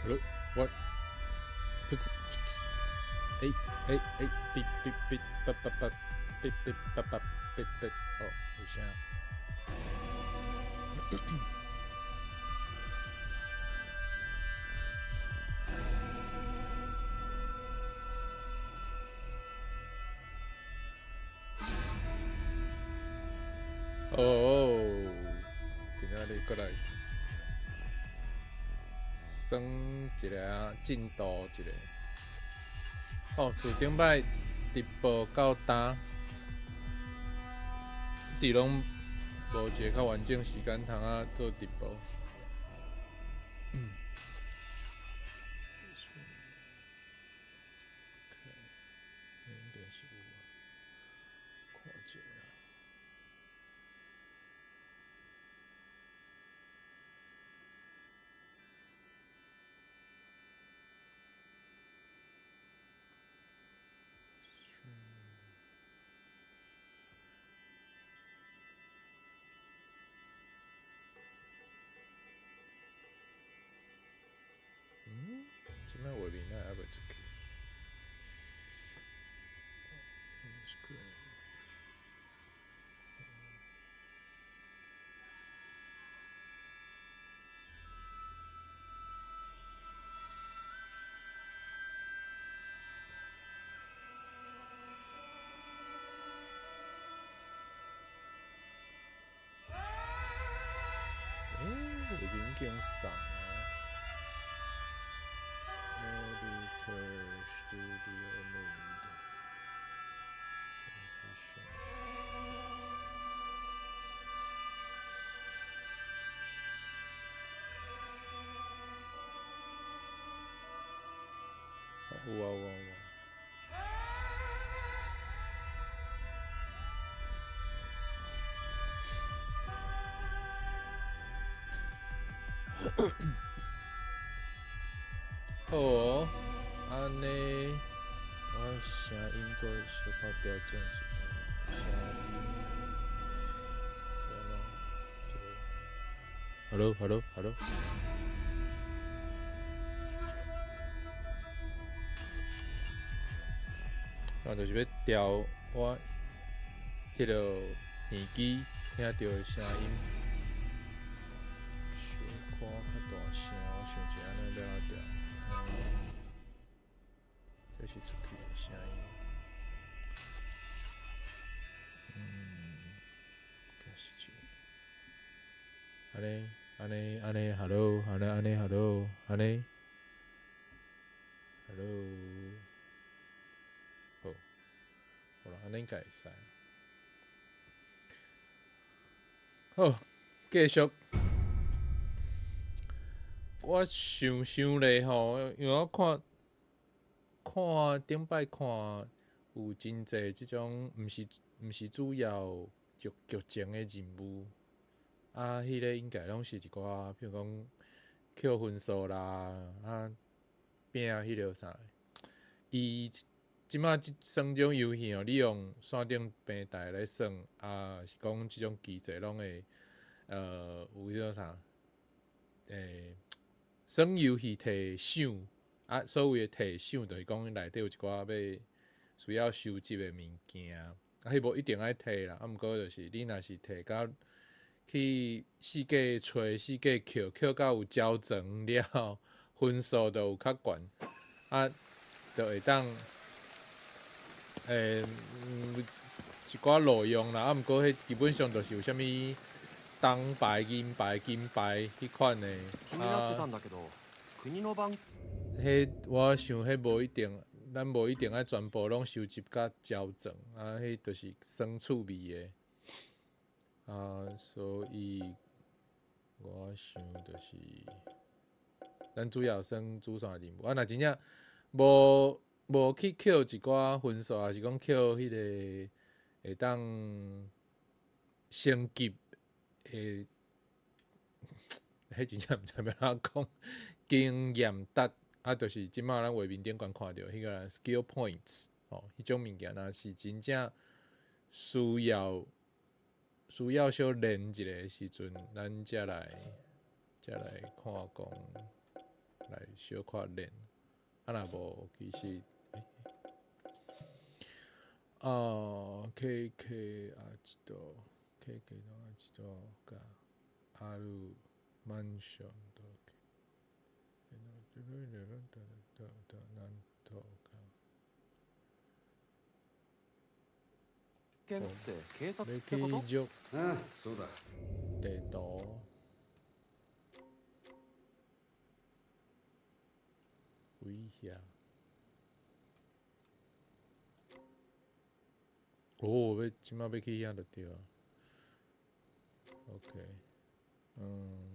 Hello, what? 不是，欸欸欸，嗶嗶嗶，叭叭叭，嗶嗶叭叭，嗶嗶，哦，有聲。哦，今仔日閣來算一下進度一下。哦，自頂擺直播到今，一直攏無一个較完整時間通啊做直播。應該是有啊，看一下。嗯，這擺畫面哪會猶未出去？Screen。欸，畫面已經送啊！Editor Studio Mode Transition。有啊有啊有啊。好哦，按呢，我聲音閣小可調整一下，聲音，按怎？這個，Hello，Hello，Hello。啊，就是欲調我彼个耳機聽著的聲音，小可較大聲，我想一下按呢欲按怎調？這是出去的聲音。應該是這個。按呢，按呢，按呢，Hello，按呢，按呢，Hello，按呢，Hello，好，好啦，按呢應該會使。好，繼續。我想想咧吼，因為我看看頂擺看有真濟這種毋是主要劇情的任務，啊，彼个應該攏是一寡，比如講扣分數啦，啊，拼彼个啥。伊這擺這耍這種遊戲哦，你用線頂平台來耍，啊，是講這種機制攏會，有彼種啥，耍遊戲提賞，啊，所謂的提賞，就是講內底有一寡欲需要收集的物件，啊，彼無一定愛提啦，啊，毋過就是你若是提甲去四界揣、四界抾，抾到有膠層了，分數就有較懸，啊，就會當，一寡路用啦，啊，毋過彼基本上就是有啥物銅牌、銀牌、金牌彼款的，啊。彼我想彼無一定，咱無一定愛全部攏收集甲膠層，啊，彼就是耍趣味的，啊，所以我想就是，咱主要耍主線任務，啊，若真正無去抾一寡分數，抑是講抾彼個會當升級的，彼真正毋知欲按怎講，經驗值，啊，就是這擺咱畫面頂懸看著彼個 skill points，吼，彼種物件若是真正需要小練一下的時陣，咱才來看講，來小可練。啊，若無其實，啊，K K 啊，這度 K K の這度があるマンションなんとか。件って警察ってこと？歴ああ、そうだ。地圖。位遐。哦，欲這擺欲去遐就對啊。OK，嗯。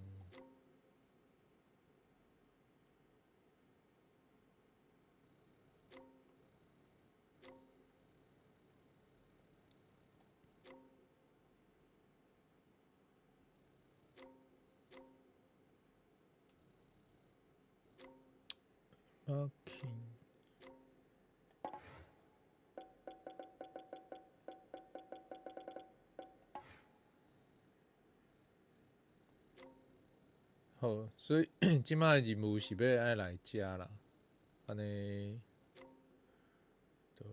Marking。好，所以這擺的任務是欲愛來遮啦，按呢，就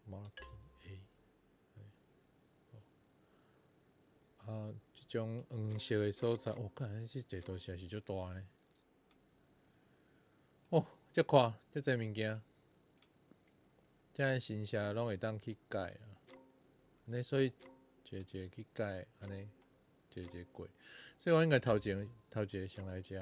marking A，啊，這種黃色的所在，哦，幹，這地圖實在是足大呢。哦，這看，這濟物件，這神社攏會當去改啦。按呢，所以一個一個去改，按呢，一個一個過。所以我應該頭前頭一個先來遮。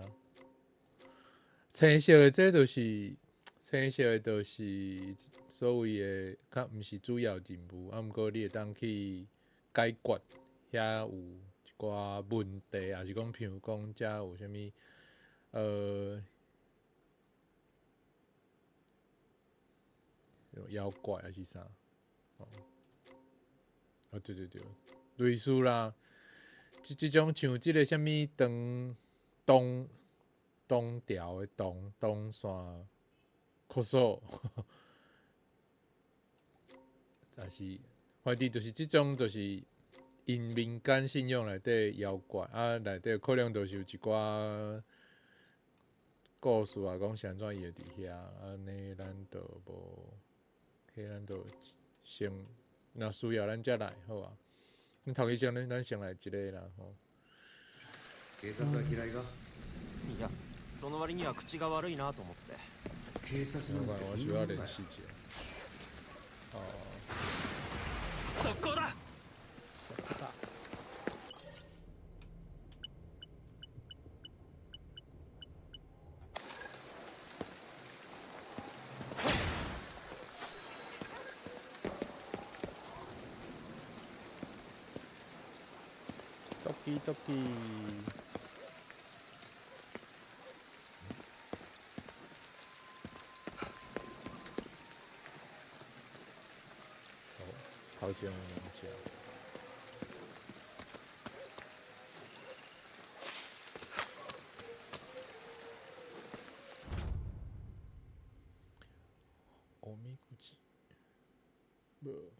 青色的這就是青色的，就是所謂的較毋是主要任務，啊，毋過你會當去解決遐有一寡問題，抑是講，譬如講遮有啥物，妖怪還是啥？哦，啊對對對，類似啦，這這種像這个啥物長東東調的東東線酷數，也是，反正就是這種，就是𪜶民間信仰內底妖怪啊，內底可能就是有一寡故事啊，講是按怎伊會佇遐，按呢咱就無，彼咱就先，若需要咱才來好啊。你頭先咱咱先來一个啦吼。警察は嫌いか？いや、その割には口が悪いなと思って。警察なんて我需要練習一下。哦。速攻だ。速攻。ドキドキ。頭前有兩隻。おみくじ。無。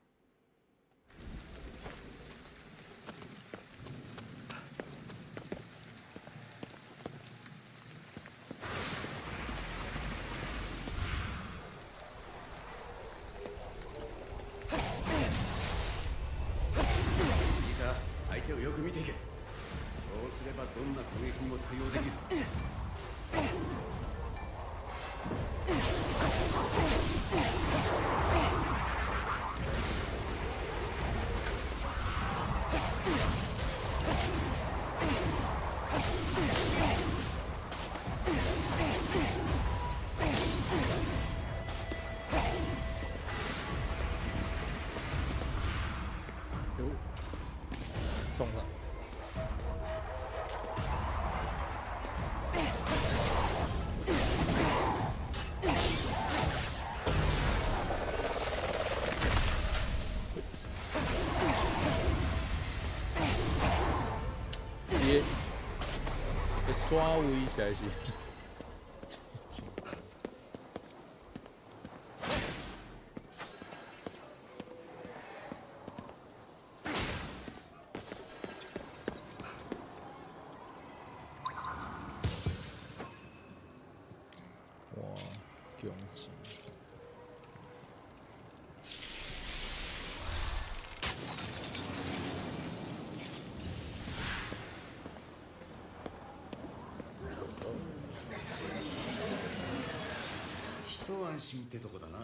いいか、相手をよく見ていけ。そうすればどんな攻撃にも対応できる。喲，衝上！伊的刷位實在是。強錢。一安心ってとこだな。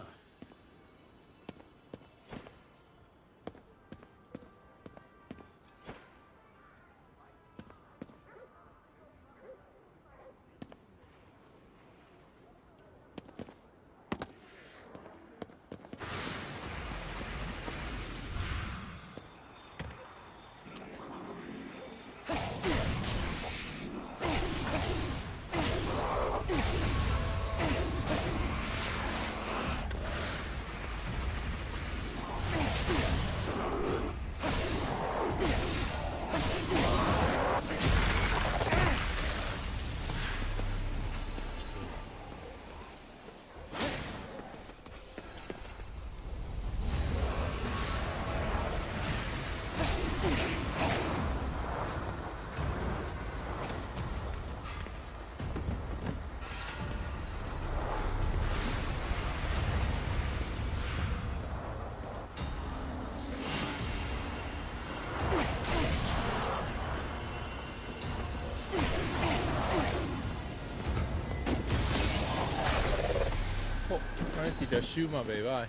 好，按呢一隻手嘛袂䆀，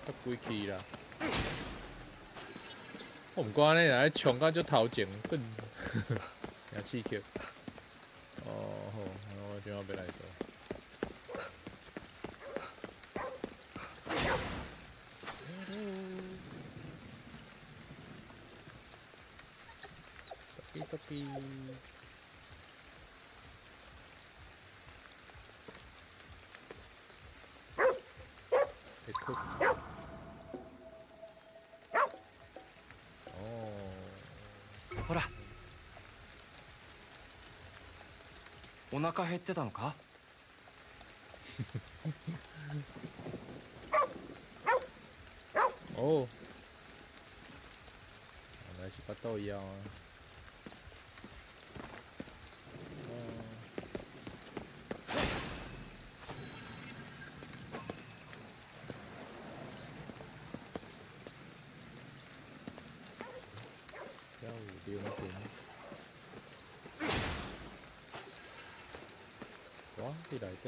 較規氣啦。我毋過按呢若咧衝到足頭前，更誠刺激。哦好，我這擺欲來佗。嘟嘟 X。哦。ほら、お腹減ってたのか？哦，原來是腹肚枵啊！哦，遮有靈魂。哇，佇內底。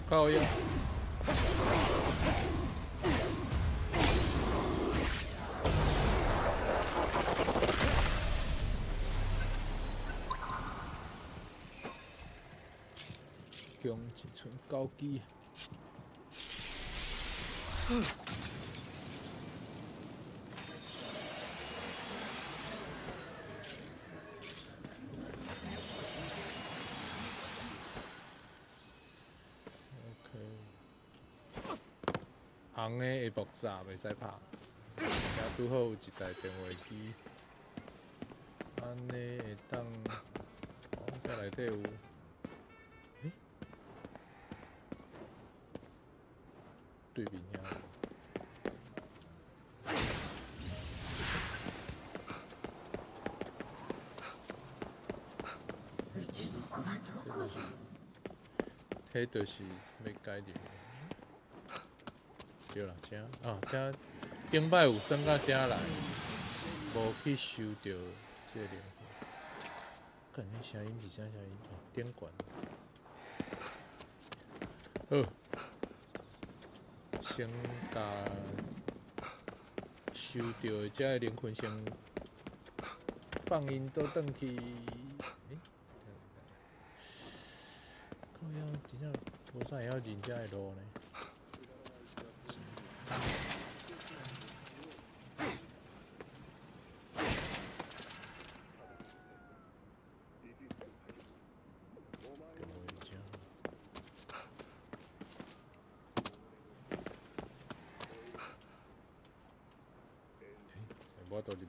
靠腰。強一賰九支。OK，紅的會爆炸，袂使拍。遮拄好有一台電話機，按呢會當，哦，遮內底有。欸？對面遐。這就是，彼就是欲改入去。對啦，遮啊遮頂擺有耍到遮來，無去收著這個靈魂。幹，彼聲音是啥聲音？哦，頂懸。好，先共收著的遮个靈魂先放𪜶倒轉去。欸？靠腰，真正無啥會曉認遮个路呢。電話遮。度入面。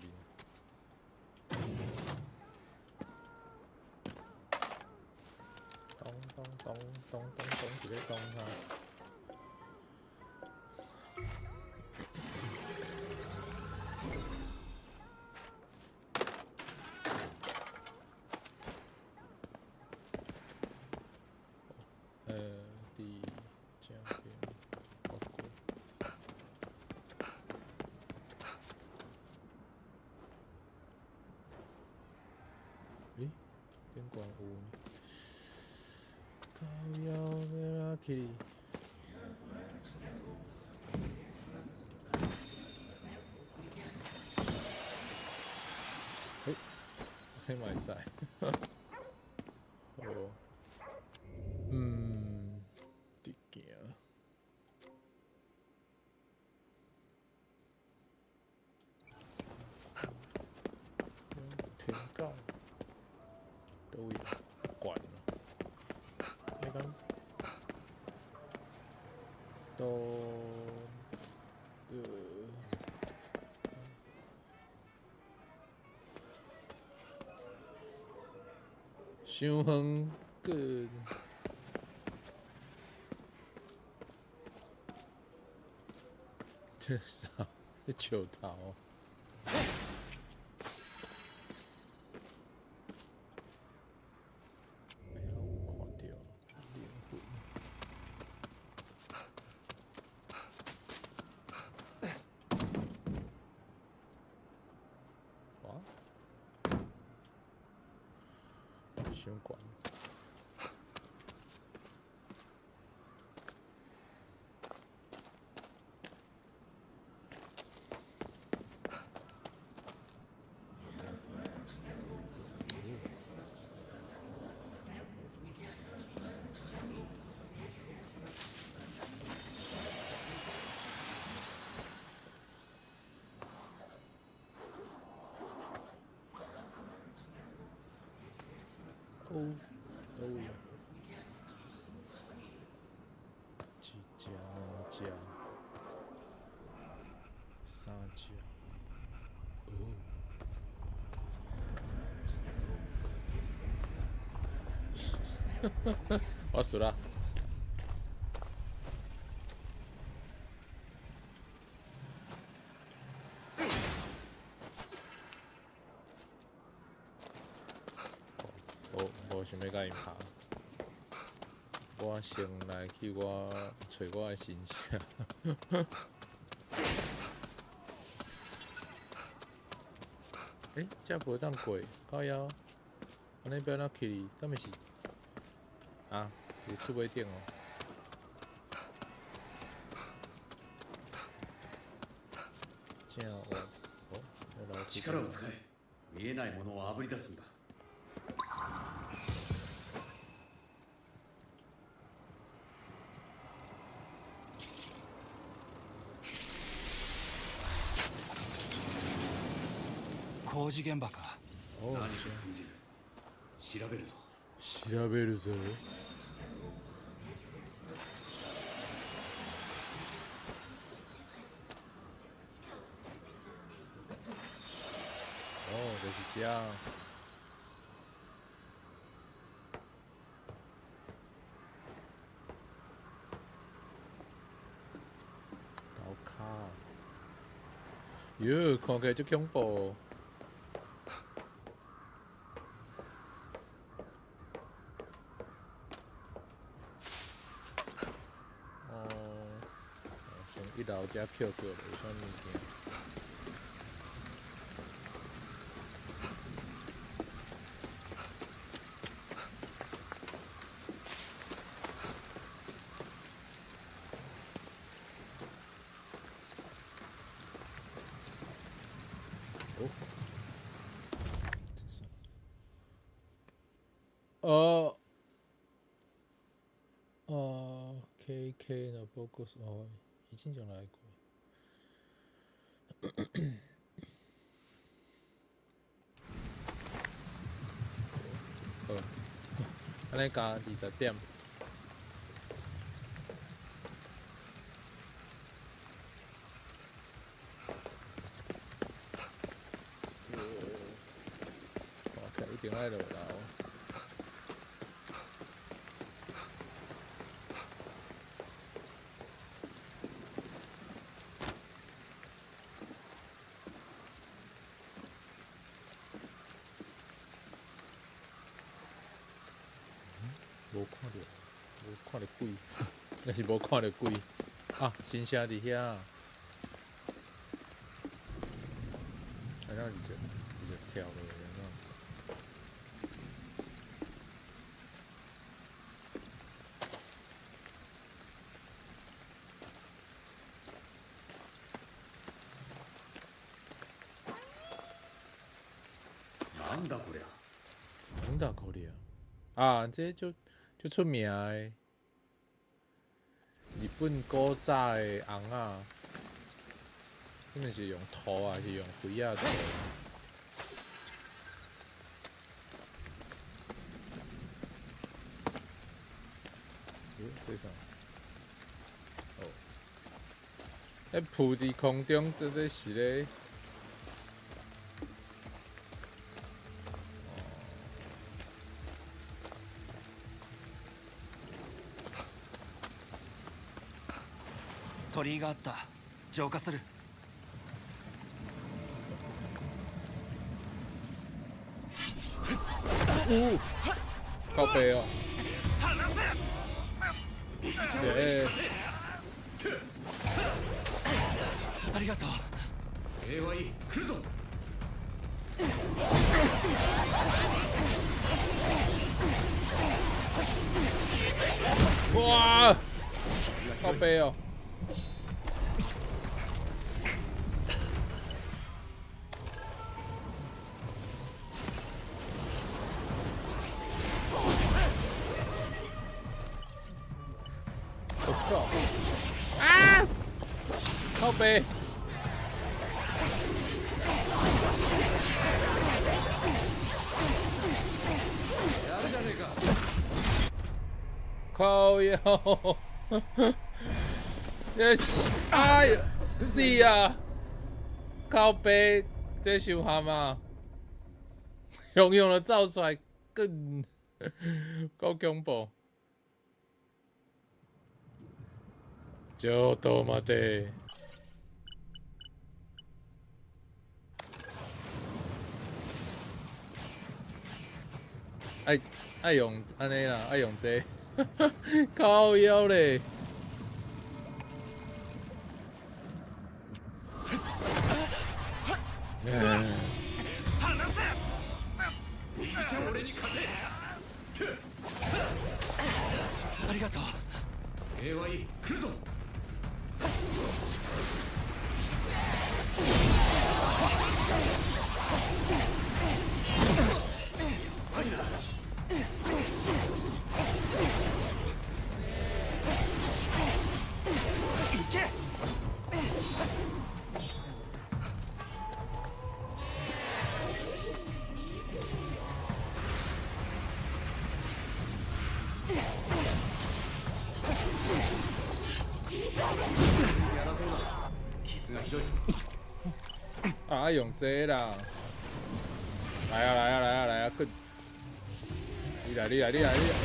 咚咚咚咚咚咚，一个咚哈。伫這邊我過。欸，頂懸有呢。靠腰欲按怎去？欸，彼嘛會使。好。直行。天狗，佗位懸哦？彼敢都傷遠閣。這啥？這石頭。哎呀，有看著靈魂。哇！傷懸。佗位啊？一隻、兩隻、三隻，哦！我輸啦！無想欲共𪜶拍，我先來去我揣我的神社。欸，這無當過，靠腰，按呢欲按怎去？敢毋是？啊，佇厝尾頂哦。正活，哦，這樓梯。力を使え。見えないものをあぶり出すんだ。工事現場か。哦，何か感じる。調べるぞ。調べるぞ。哦，就是這。高卡，喲，看起來足恐怖。哦，先一樓遮捡過，無啥物件。哦，這是哦，哦，KK 的報告哦，伊之前來過。好，按呢加20點。愛落樓。無看著，無看著鬼，抑是無看著鬼啊！神社佇遐，啊，那直接直接跳落去，按怎？なんだこりゃ。なんだこりゃ。啊，這就就出名的日本古早的尪仔，可能是用土還是用灰仔做的。喲，這啥？哦，欸，浮佇空中，這這是咧？鳥居があった。浄化する。靠北哦。欸。ありがとう。礼はいい、来るぞ。哇！靠北哦。我靠！啊！靠北！やるじゃねえか。靠腰！よし！哎呀，死啊！靠北，這傷慘啊！雄雄的走出來更夠恐怖。ちょっと待て。愛愛用按呢啦，愛用這個，靠腰咧。俺に貸せ。ありがとう。礼はいい、来るぞ。行け。やらそうだ。傷がひどい。啊，愛用這個啦！來啊來啊來啊來啊！去！你來你來你來你來！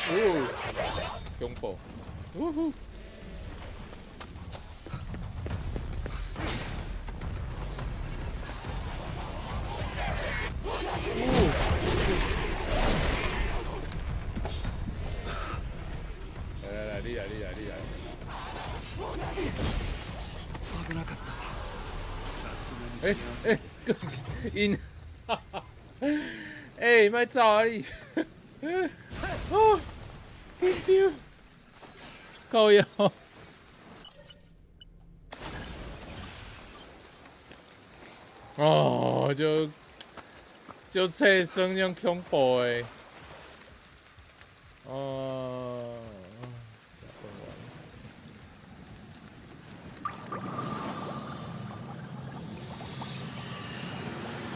哦，恐怖！嗚呼！來來來，你來你來你來！危なかった。欸欸，𪜶，欸，莫走啊你！哦，緊張，靠腰。哦，就就切身種恐怖的，哦。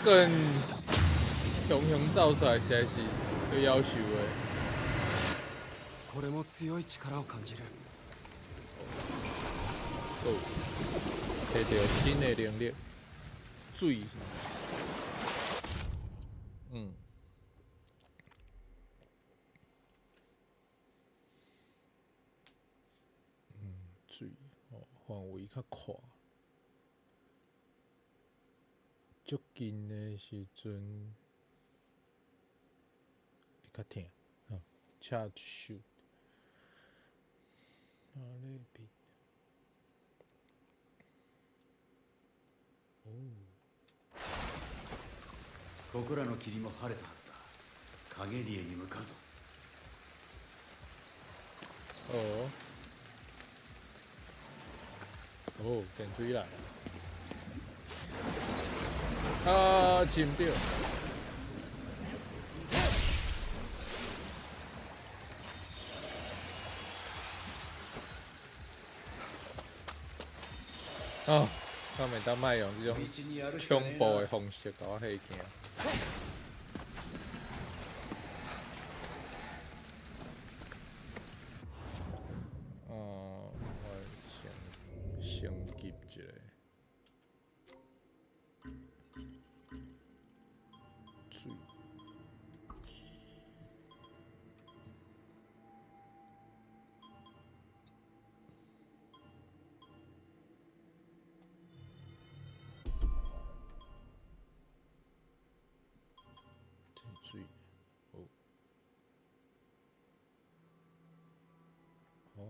更雄雄走出來，實在是足夭壽的。これも強い力を感じる。閣有摕著新的能力，水，水哦，範圍較闊。足近的時陣會較疼，吼，charge shoot，啊，你比，哦。ここらの霧も晴れたはずだ。影家に向かうぞ。哦，哦，電梯來，啊，潛著。哦，我袂當莫用這種道にやるしか恐ねえ怖的な。方式共我嚇驚。哦，我先升級一下。水。這水，哦。哦。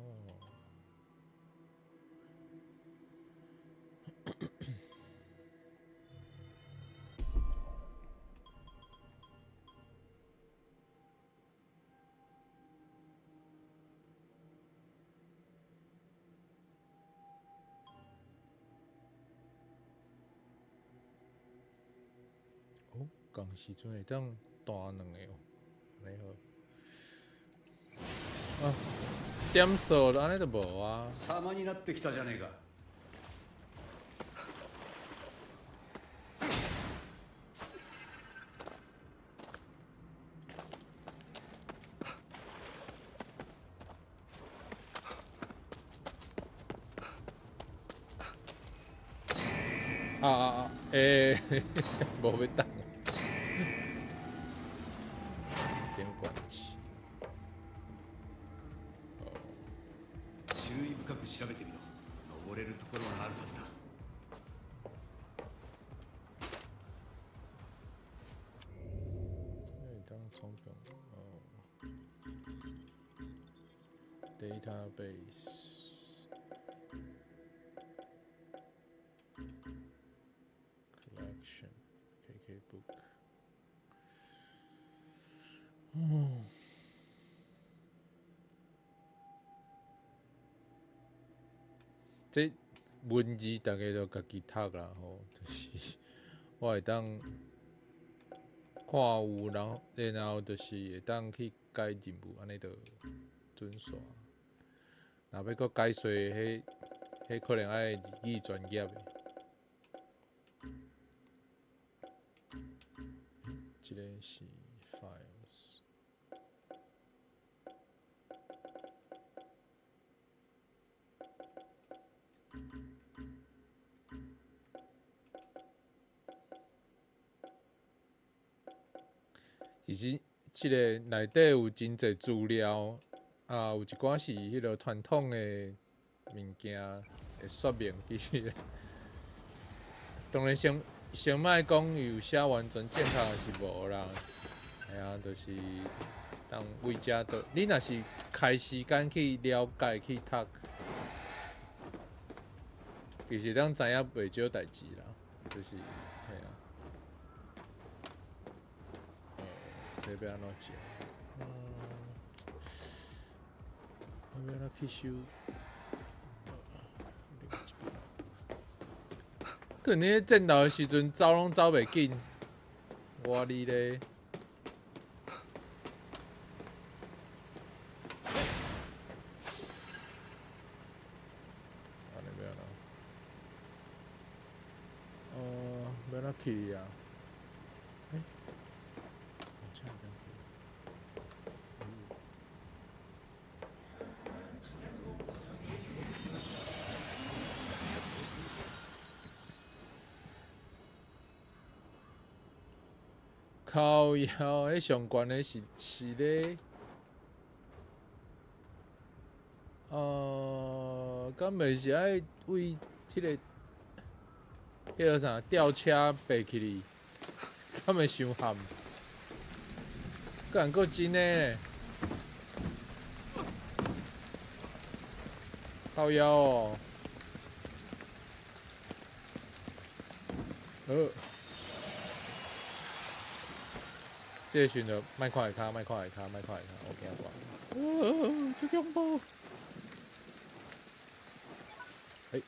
哦，仝時陣會當彈兩個哦，按呢好。啊，點數按呢就無啊。様になってきたじゃねえか。啊啊啊！欸，無欲動。點關機。哦。注意深く調べてみろ。登れるところがあるはずだ。會當充電哦。Database collection KK book。嗯。這文字逐家都家己讀啦吼，就是我會當看有人，然後就是會當去改任務，按呢就準煞。若欲閣解說，彼可能愛日語專業的。這个是 files。其實，這个內底有真濟資料，啊，有一寡是彼个傳統的物件的說明，其實，當然先先莫講有寫完全正確是無啦，嘿啊，就是當為遮都，你若是開時間去了解去讀，其實當知影袂少代誌啦，就是嘿啊。這欲按怎食？啊，欲按怎去收？可能咧戰鬥的時陣走攏走袂緊，我你咧。按呢欲按怎？欲按怎去啊？欸？這樣去。靠腰，彼上懸的是咧，敢袂是愛為彼个彼个啥吊車爬起去？敢會傷譀？敢閣真的？靠腰哦！好。這個時陣就莫看下跤，莫看下跤，莫看下跤，我驚掛。哇！足恐怖！欸！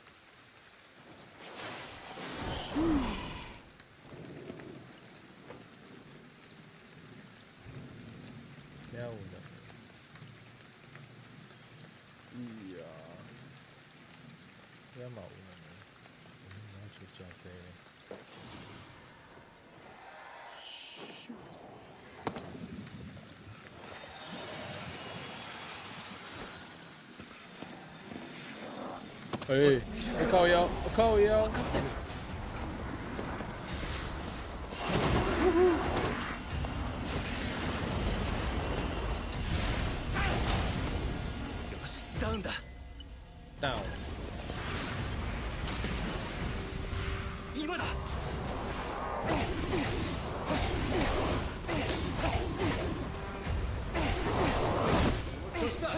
遮有兩個。哎呀！遮嘛有兩個，嗯，出誠濟咧。咻！欸，靠腰，靠腰！よし、ダウンだ。ダウン。今だ。調子だ。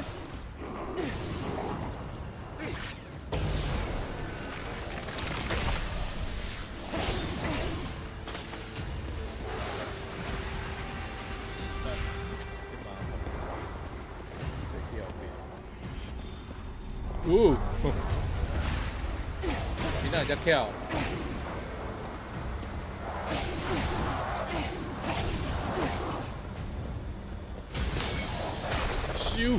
哦，你哪会遮巧？咻！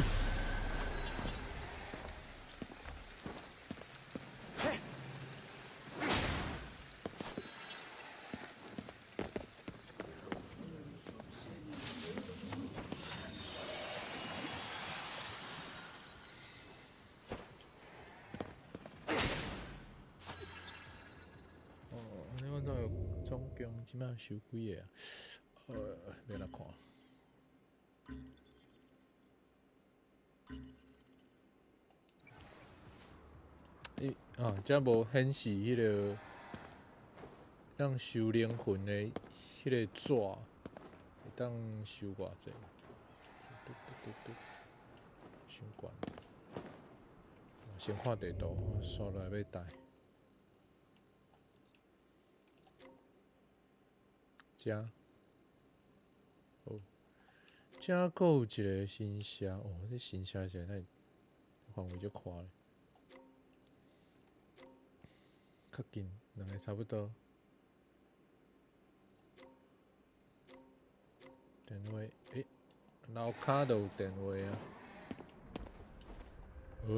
哦，按呢我總有總共這擺收幾個啊？欲來看。伊啊，遮無顯示彼个當收靈魂的彼个紙，會當收偌濟？嘟嘟嘟嘟，傷懸。先看地圖，煞落來欲帶。遮，哦，遮閣有一个神社，哦，這神社是哪範圍足寬咧？較近，兩个差不多。電話，欸，樓跤就有電話啊。好。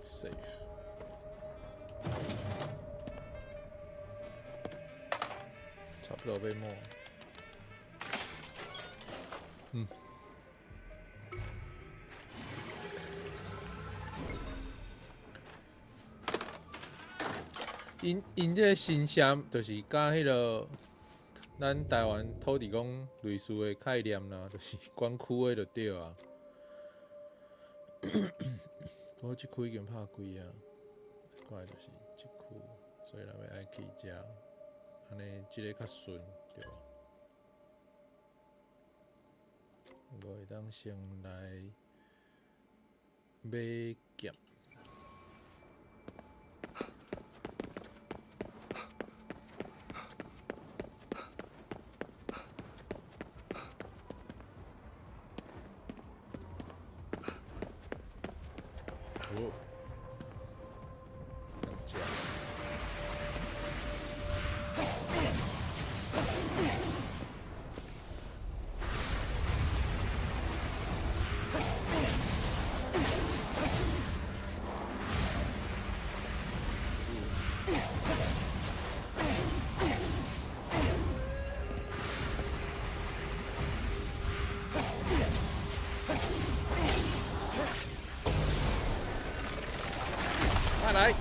Safe。差不多欲滿。嗯。𪜶𪜶這个神社就是佮彼个咱台灣土地公類似的概念啦，就是管區的就對啊。我這區已經拍開啊，過來就是這區，所以咱欲愛去遮，按呢這个較順，對無？我會當先來買劍。哦，兩隻。啊來！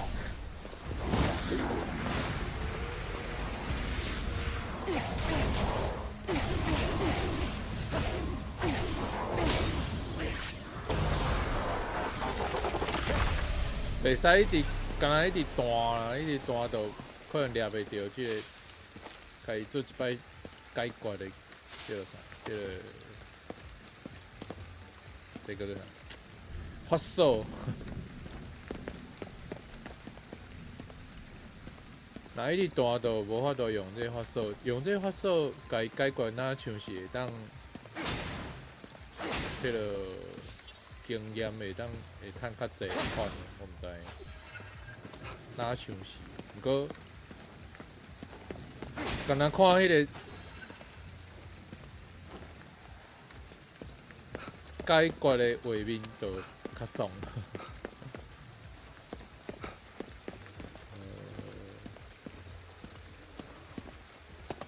袂使一直，敢若一直彈啦，一直彈就可能掠袂著這个，共伊做一擺解決的叫啥？這个這个叫啥？法術。若一直彈就無法度用這个法術，用這个法術共伊解決，若像是會當，彼个經驗會當會趁較濟款，我毋知。若像是，毋過，敢若看彼个解決的畫面就較爽。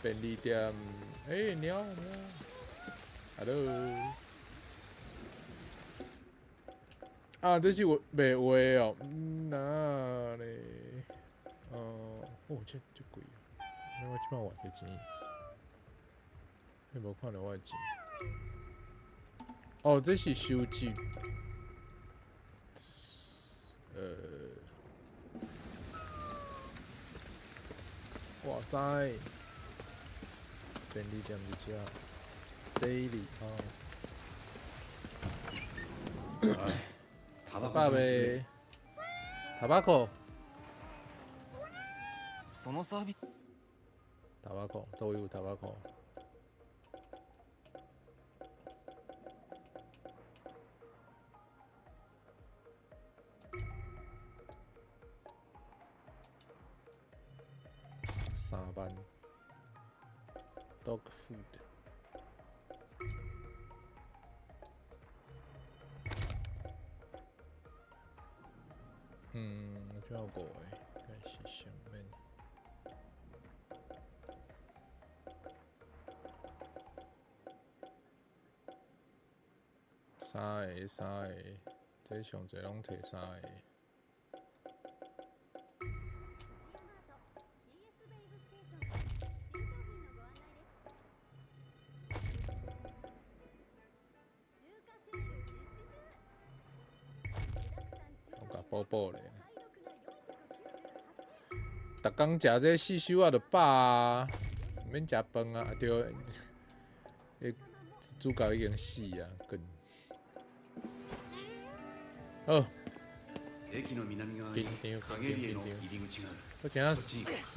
便利店，欸，貓貓，Hello。啊，這是畫賣畫哦，哪咧？哦，這足貴啊！那我這擺偌濟錢？你無看著我的錢？哦，這是收集。哇塞！便利店佇遮，daily 哦。タバコ百探して个タバコ，そのサービタバコ都有タバコ。3萬，dog food。這有五個，應該是上面。三个，三個，這上濟攏提三個。我共補補咧。逐工食這四手仔就飽啊，毋免食飯啊。啊對，彼主角已經死啊，滾。好。駅の南側緊に張，影緊張，里への緊張。入り口がある。我知影耍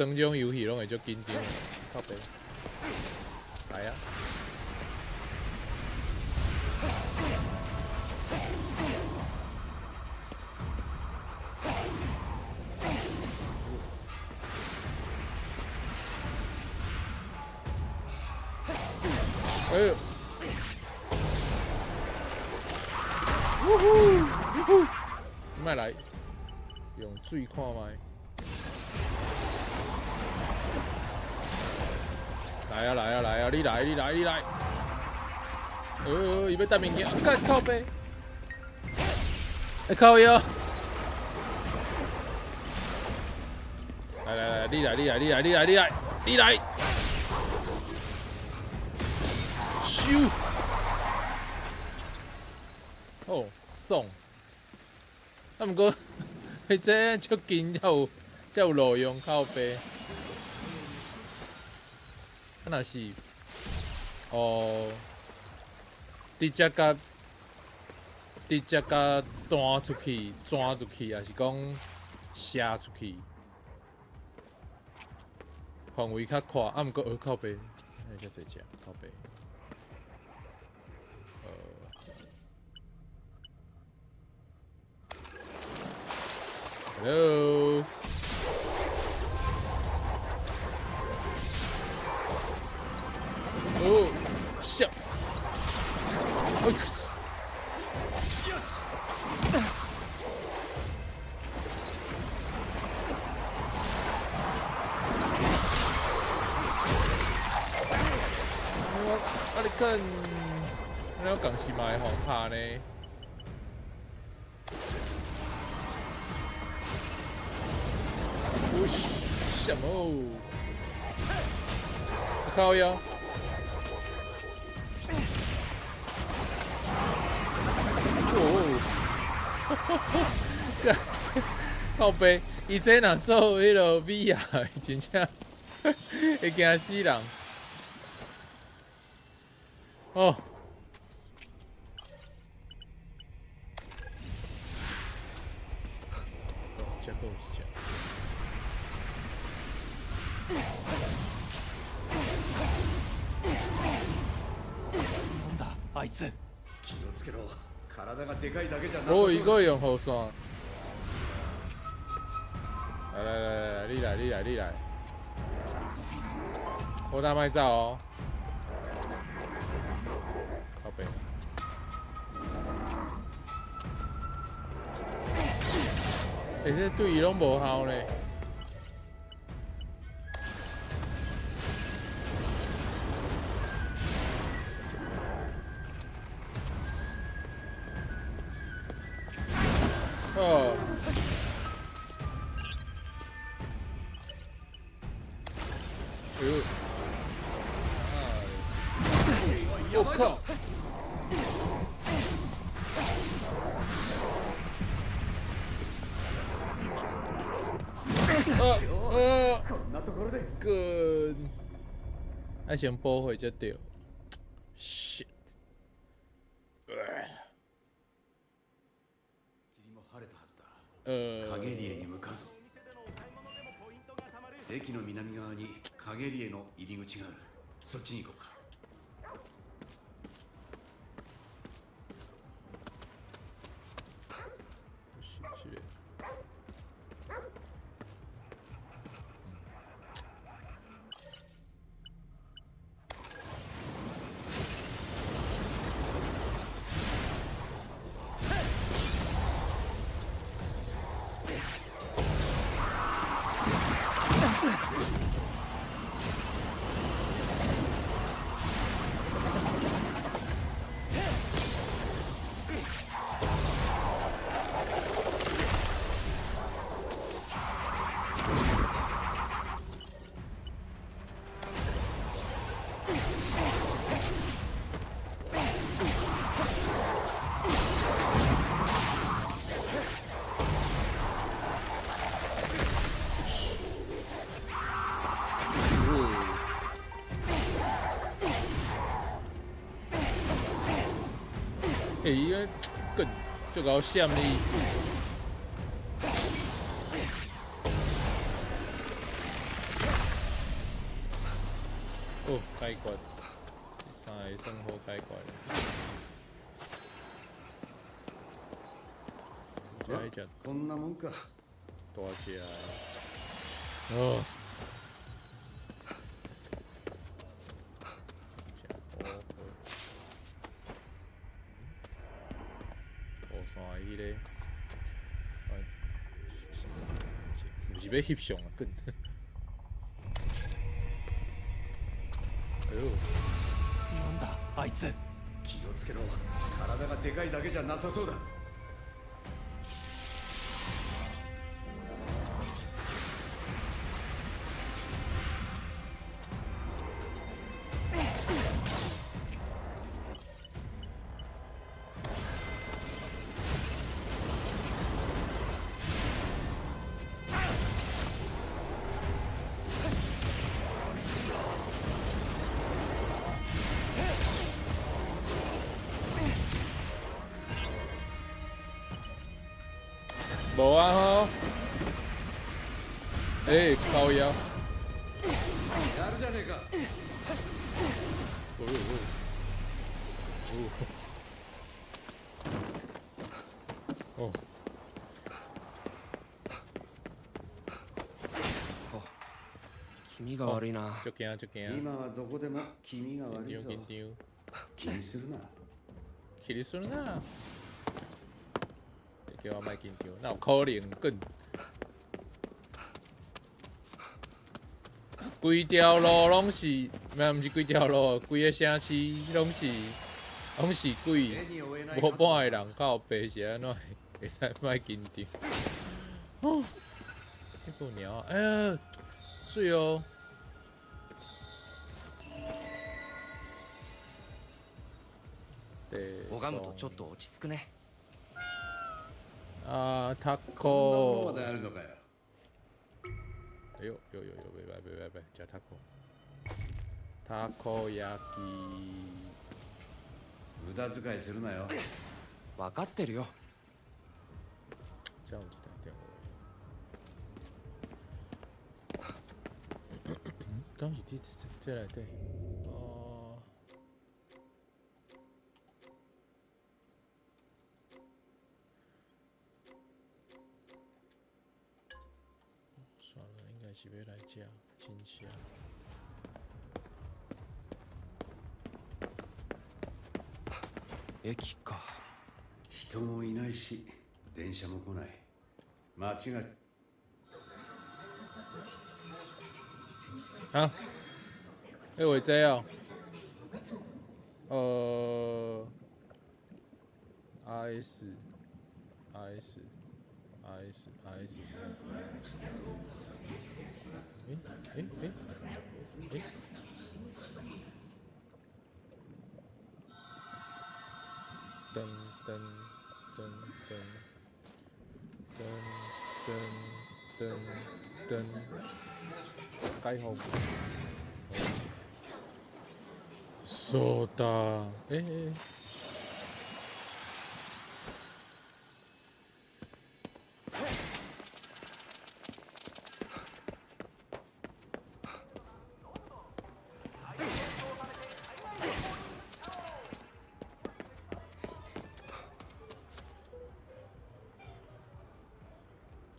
這種遊戲攏會足緊張的，靠北。來啊！哎呦！嗚呼！嗚呼！你莫來，用水看覓。來啊來啊來啊！你來你來你來！伊欲搭物件，幹靠北！欸靠腰！來來來，你來你來你來你來你來你來！咻！哦，爽！啊，毋過，彼這足近才有才有路用靠北。啊，若是，哦，直接共彈出去，轉出去，抑是講射出去，範圍較闊。啊，毋過靠北，欸，遮濟隻靠北。Hello。哦，笑。哎呦！啊！你看，那我共時嘛會予拍呢？有什麼？靠腰！哦，靠北，伊這若做彼个 VR，真正會驚死人。哦。這個有一隻。なんだあいつ。気をつけろ。体がでかいだけじゃなさ哦，そうだ。伊閣用雨傘。來來來來，你來你來你來。我大莫走哦。靠北。欸，這對伊攏無效呢。哦。哎呦！哎！我靠！啊啊！幹！愛先補血才對。Shit！霧も晴れたはずだ。呃，影リエに向かうぞ。駅の南側に影リエの入り口がある。そっちに行こうか。是這個。欸，伊个更足𠢕闪你。哦，解決，這三个算好解決。這愛食こんなもんか。大隻的。哦。真好好。雨伞的彼个，毋是欲翕相啊，緊。哎呦！なんだあいつ。気をつけろ。体がでかいだけじゃなさそうだ。無啊吼！欸，靠腰！やるじゃねえか。哦哦哦！哦，気味が悪いな。足驚足驚！今はどこでも気味が悪い緊ぞ。張緊張！気にするな。気にするな。叫我莫緊張，哪有可能？緊規條路攏是，毋是規條路，規个城市攏是鬼，手に負えない無半个人靠北是按怎會使莫緊張？哦。這個鳥啊，哎呀，媠哦！拝むとちょっと落ち着くね。啊，タこんなものコまであるのかよ。哎呦呦呦呦，袂歹袂歹袂，食タコ。タコ焼き。無駄遣いするなよ。分かってるよ。這樣有一台電話。敢是佇這內底？哦。算了，應該是欲來這，真正。駅か。人もいないし、電車も来ない。街が啊，欸，有這哦，R S R S R S R S，欸欸欸欸，噔噔噔噔噔噔噔噔，解放。そうだ。欸欸。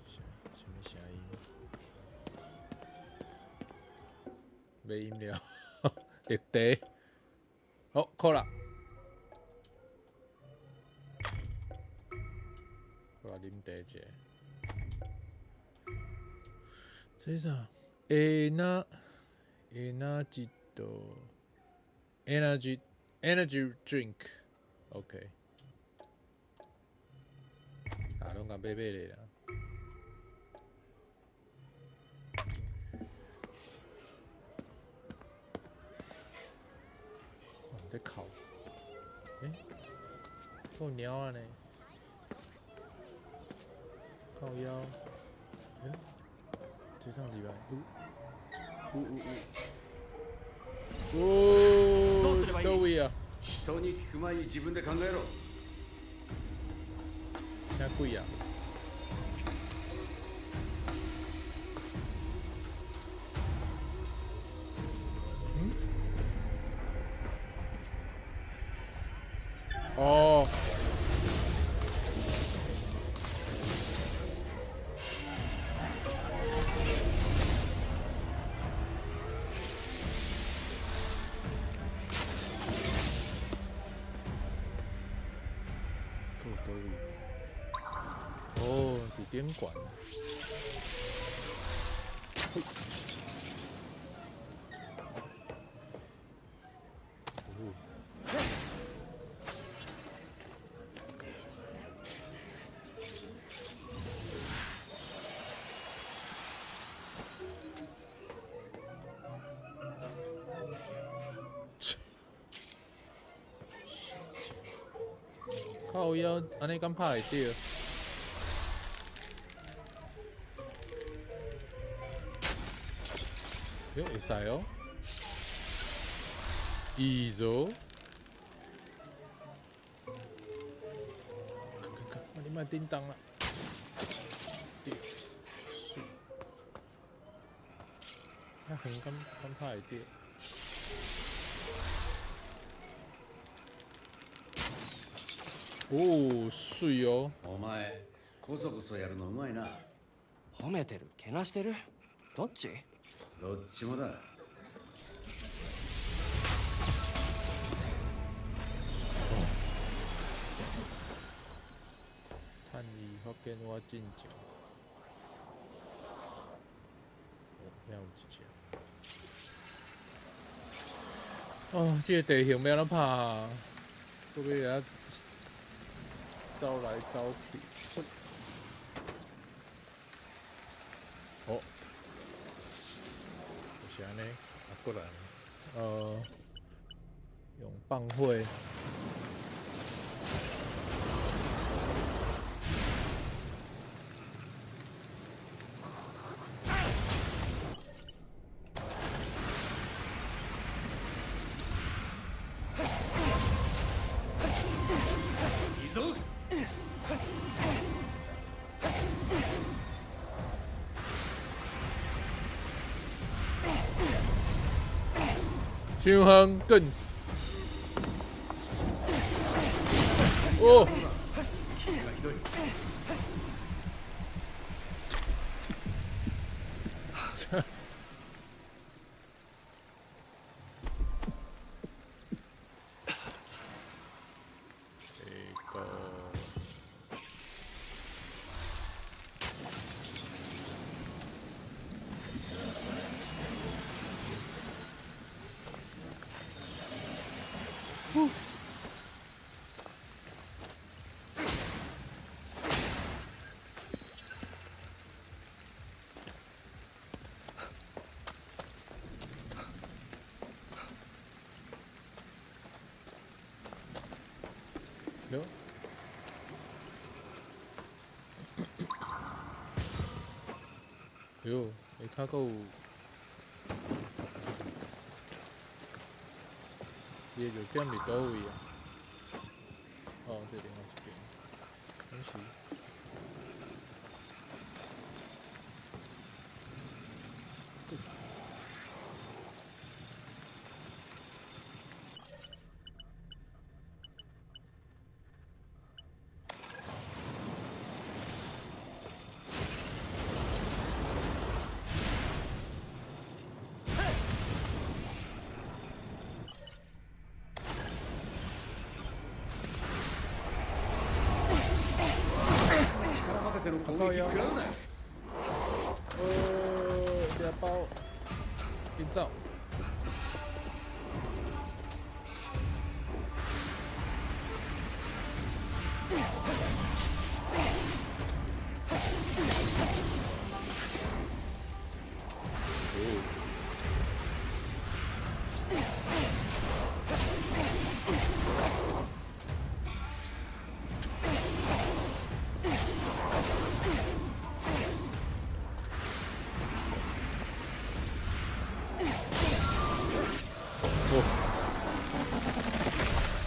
啥物聲音？買飲料，綠茶。好，好啦。好啦，啉茶一下。這啥？エナと energy drink。OK。啊，攏共買買咧啦。在哭，欸，有貓仔呢，靠腰，欸，這上禮拜，有有有有，哦，佗位啊？人に聞く前に自分で考えろ。聽鬼啊！嗯？哦。佗位？哦，佇頂懸。嘿。哦。切。靠腰，按呢敢拍會著？欸，會使哦。いいぞ。你莫叮當啦。對，媠。遐遠敢拍會著？哦，媠哦。お前、こそこそやるのうまいな。褒めてる？けなしてる？どっち？どっちもだ。探伊發現我進前，哦，遐有一隻。哦，這個地形欲按怎拍啊？閣欲遐走來走去。哦，就是按呢，啊，過來，用放火。いいぞ。傷遠，緊！哦！傷がひどい。這個。喲。喲，下跤閣有，伊的弱點佇佗位啊？哦，這另外一邊，敢是。力任せの攻撃食らうなよ。掠包，緊走！哦，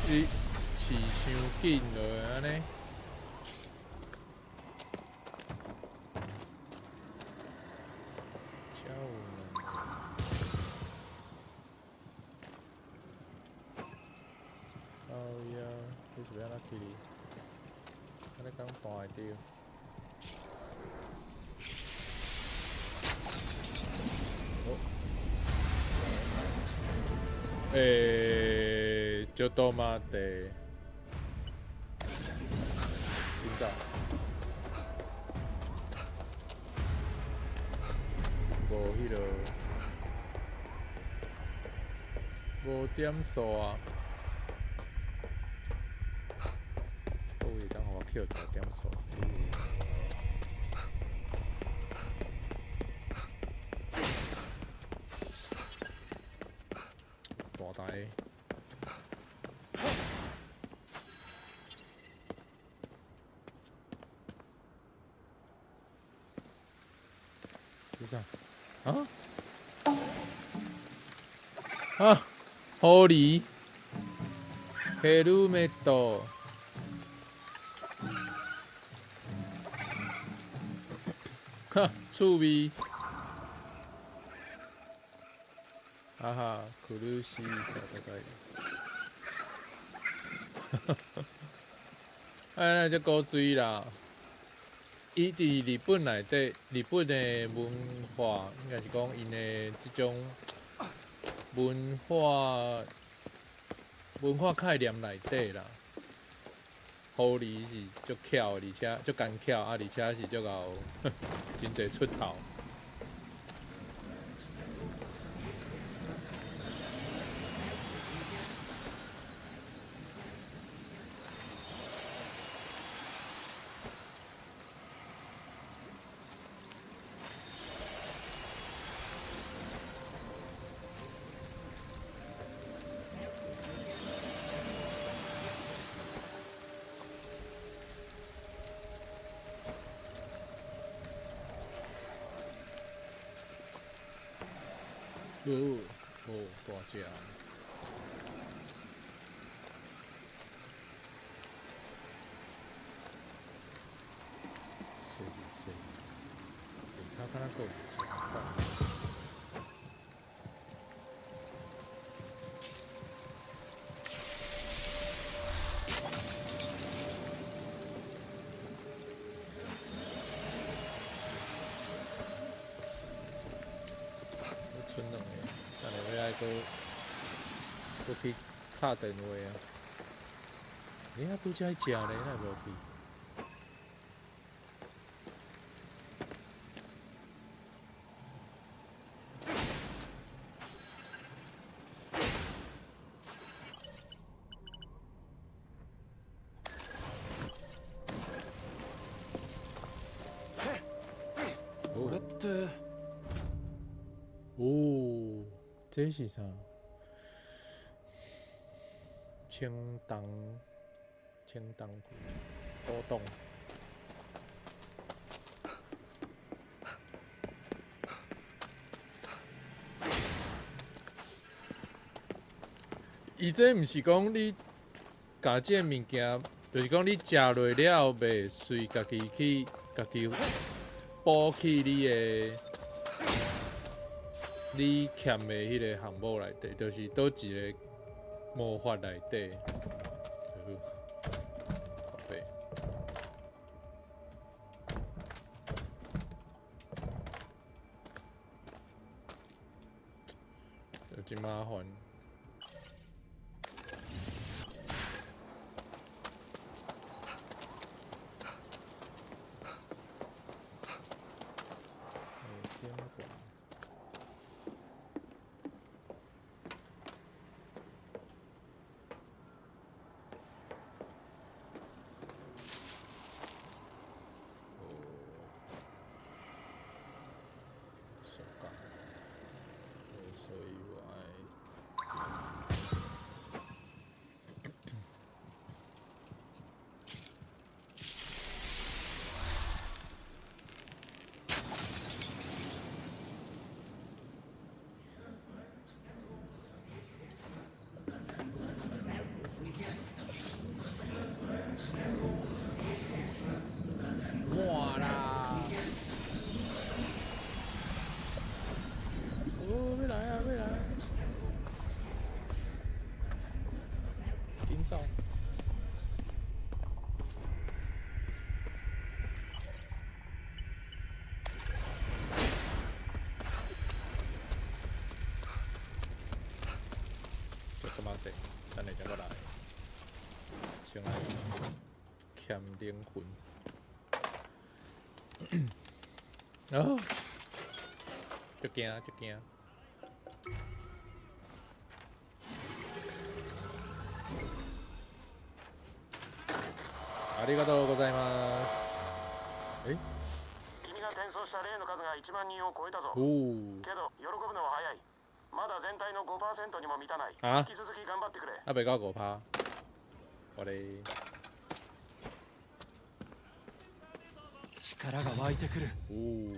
你饲傷緊落按呢？遮有兩個。哦呀，這是欲按怎去？按呢敢彈會著？哦。ちょっと待って。緊走。無彼个，無點數啊！佗位會當予我抾一个點數？大台。這啥？啊？啊！狐狸，ヘルメット。哈，趣味。哈哈，苦しい戦い。哎，那這古錐啦。伊佇日本內底，日本的文化應該是講𪜶的這種文化概念內底啦。狐狸是足巧，而且足奸巧，啊，而且是足𠢕真濟出頭。哦，哦，大隻。是是，下跤敢若閣有一隻款。賰兩個，等下欲愛閣閣去敲電話啊！欸，啊拄才彼隻咧，哪會無去？これって哦，這是啥？青銅，青銅古董。伊這毋是講你共這个物件，就是講你食落了後，袂隨家己去家己補去你的你欠的彼个項目內底，就是佗一個魔法內底。好，寶貝。有真麻煩。欸，點管？哦，手感，所以我愛。滿啦！哦，欲來啊，欲來啊！緊走！ちょっと待って，等下才閣來。先來欠靈魂。哦，足驚足驚！ありがとうございます。え？君が転送した霊の数が1万人を超えたぞ。おお。けど喜ぶのは早い。まだ全体の5%にも満たない。啊引き続き頑張ってくれ。還袂到5趴，我咧。力が湧いてくる。おお。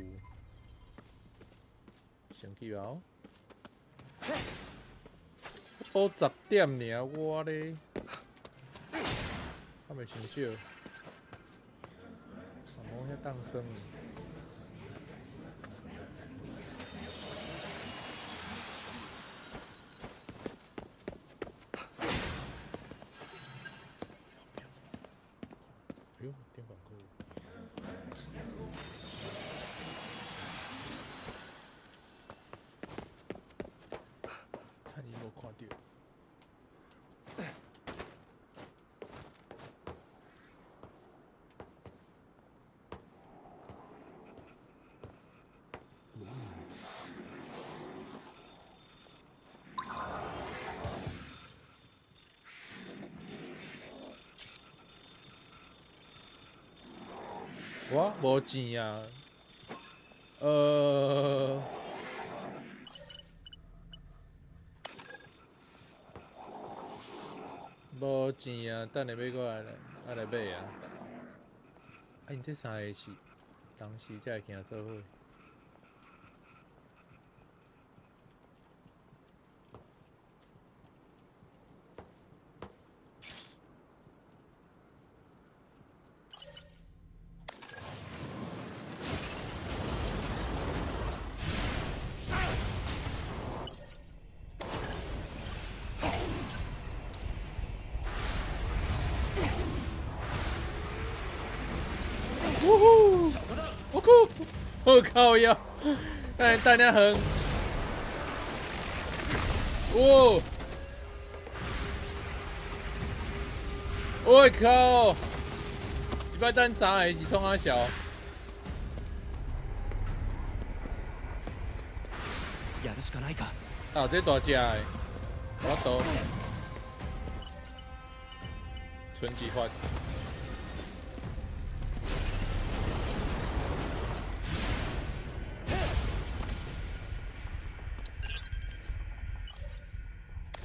先去啊！補10點爾，我咧，還袂傷少。啊，無遐當算。哎喲，電管購物。差點無看著。我無錢啊，無錢啊，等下欲閣來來來買啊。啊，𪜶這三个是當時才會行做伙。呜呼！我靠！我靠腰！等等下远。哦！我靠！一摆等三个是创啥潲？やるしかないか。啊，這大隻的，我刀，存幾發。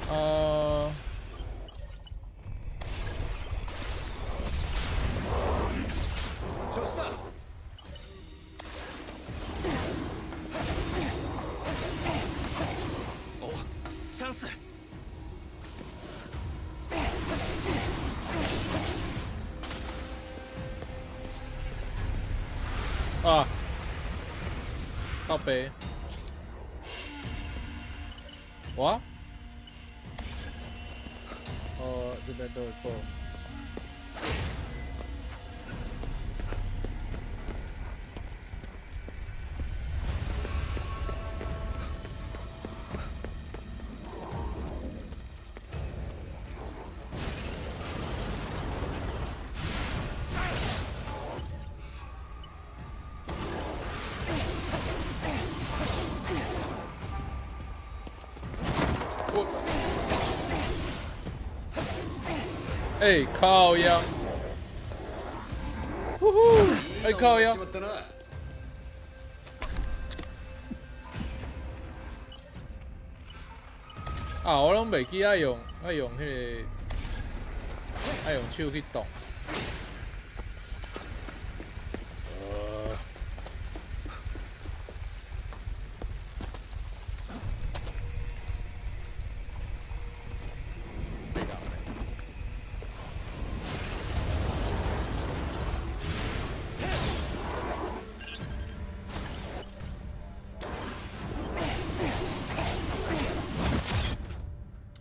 啊。調子だ。お、チャンス。啊！靠北。哇！哦，這邊都有報。我，欸，靠腰！呼呼！欸，靠腰！しまったな。啊，我攏袂記愛用愛用彼個愛用手去擋。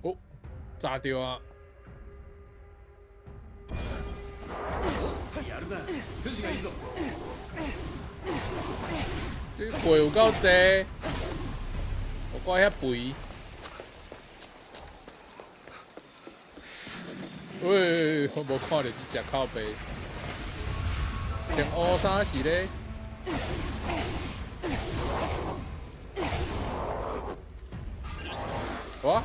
哦，炸掉啊！やるな、筋がいいぞ。這血有夠濟，我怪遐肥。喂，我無看著這隻靠背，穿烏衫是咧。哇！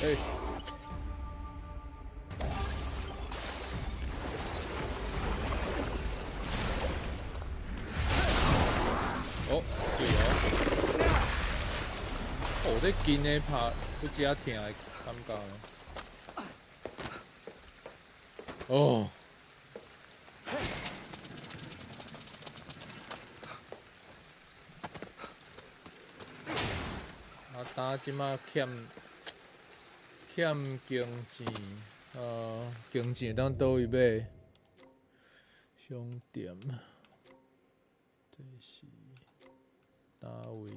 欸！哦，對哦。哦，這筋的拍，不遮疼的感覺呢。哦。啊，今這馬欠欠經錢，經錢會當佗位買？商店，這是佗位？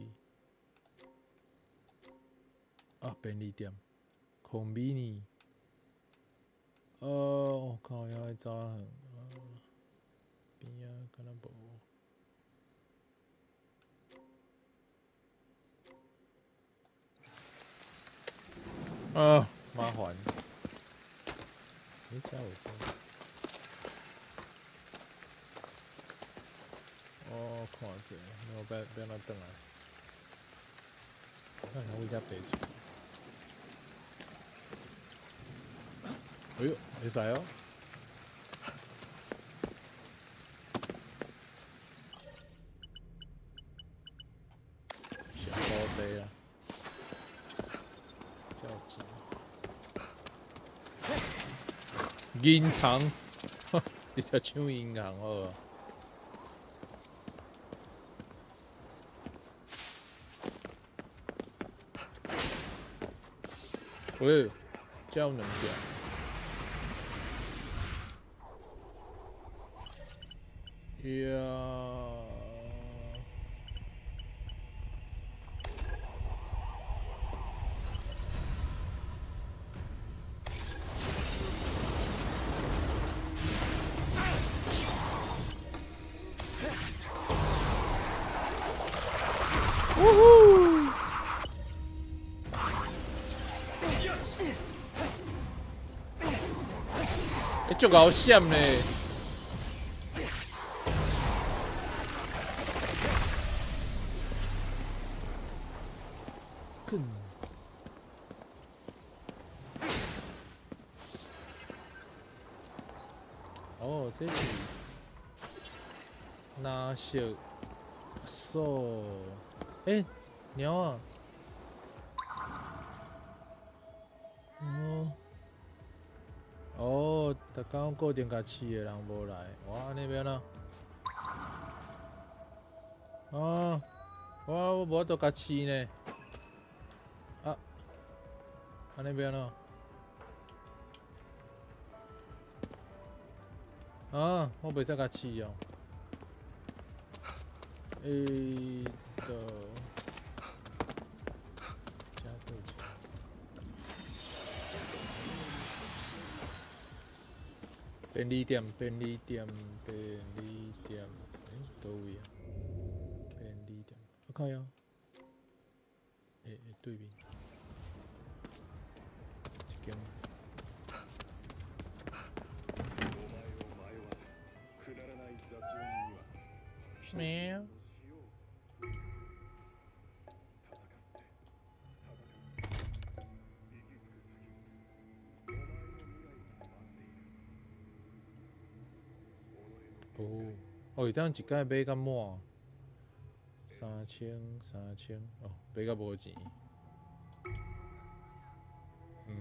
啊，便利店，convenience。我靠，遐愛走遠，邊仔敢若無。啊，麻煩。欸，這有這。我看者，我欲欲按怎轉來？我看下為遮爬出。哎喲，會使哦。小高低啊，較錢。銀行，你才搶銀行好無？喂，這有兩隻。呀！欸，足𠢕闪呢！滚！哦，这是蓝色锁？欸，猫啊！哦，哦，逐工固定共饲的人无来，哇，按呢欲按怎？啊，我无法度共饲呢。啊，按呢欲按怎？啊，我袂使共饲哦。欸的，加购钱。便利店，便利店，便利店，欸，佗位啊？便利店，我看下。欸欸，對面，這間。喵。哦，哦，會當一擺買甲滿，三千三千，哦，買甲無錢。嗯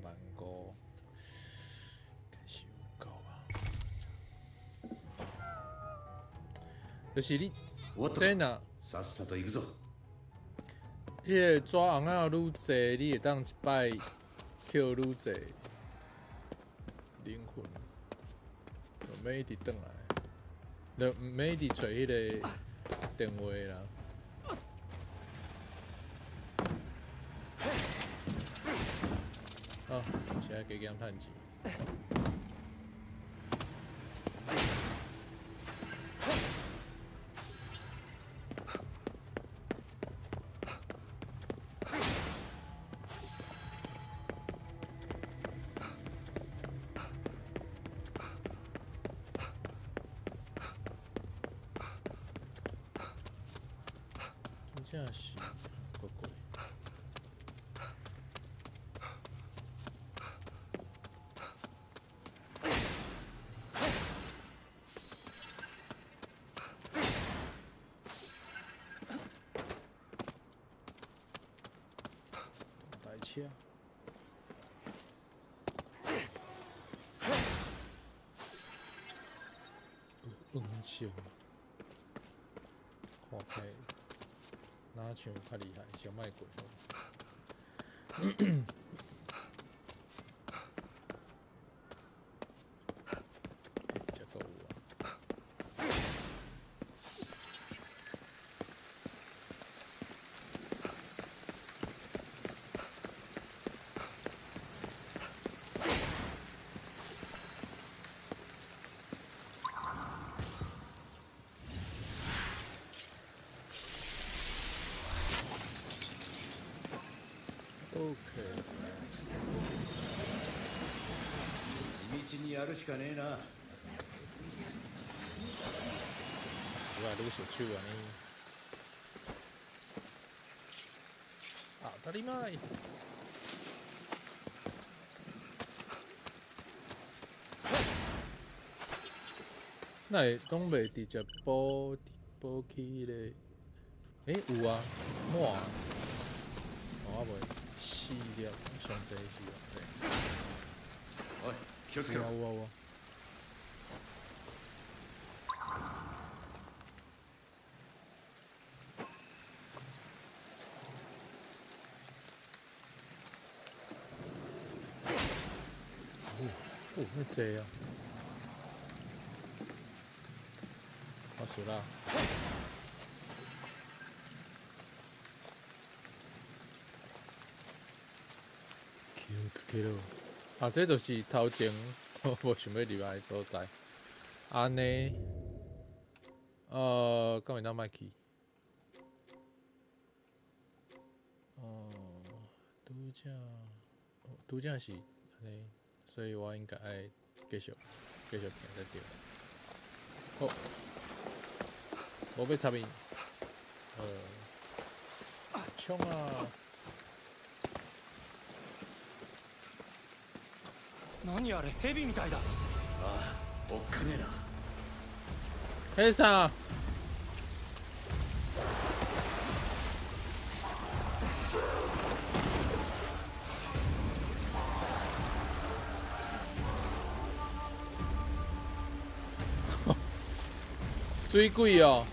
，15,000，應該是有夠吧。就是你，這若さっさと行くぞ。彼个紙紅仔愈濟，你會當一擺捡愈濟靈魂，就免一直轉來，就毋免一直揣彼個電話啦。好，現在加減趁錢。真正是怪怪。台車。有黃色，看起來若像較厲害，先莫過好。欸，這閣有啊。OK。地道にやるしかねえな。有啊，愈熟手按呢。当たり前。哪會攏袂直接補補起彼個？欸，有啊，滿啊。哦，啊袂，四粒，上濟是偌濟？おい、気をつけろ。有啊有啊有啊。哦，哦，遐濟啊！我輸啦。気をつけろ。啊，這就是頭前我無想欲入來的所在。按呢，敢會當莫去？只，拄才是按呢，所以我應該愛繼續繼續行才對。好，無欲插𪜶，衝啊！何あれ、蛇みたいだ。ああ、おっかねえな。彼啥？水鬼哦！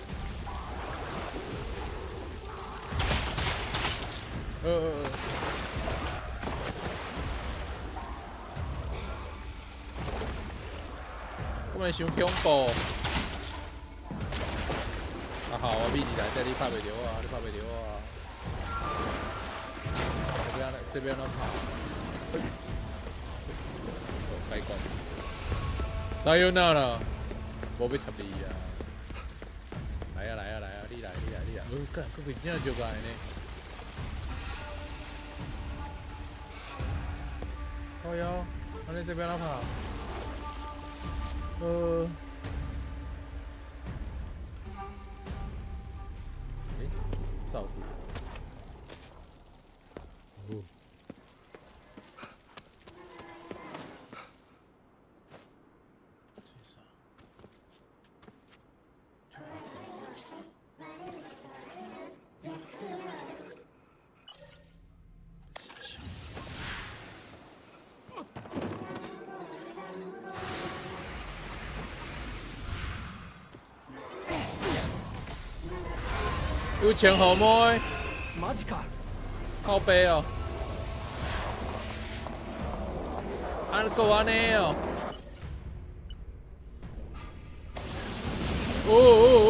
我們傷恐怖！啊好，我秘佇內底，你拍袂著我啊！你拍袂著我啊！這邊這邊怎拍？開關。さよなら，無欲插你啊！來啊來啊來啊！你來你來你來！幹，閣真正足來呢！靠腰，按呢這邊怎拍？欸，走去。哦。這啥？有穿紅毛的，マジか。靠北哦，啊，閣按呢哦，哦哦哦，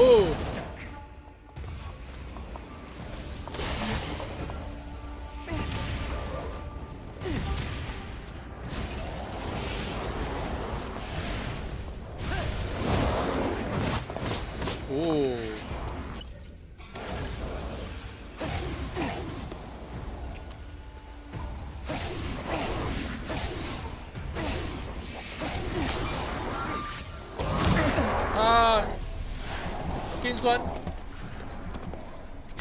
哦。啊！金酸，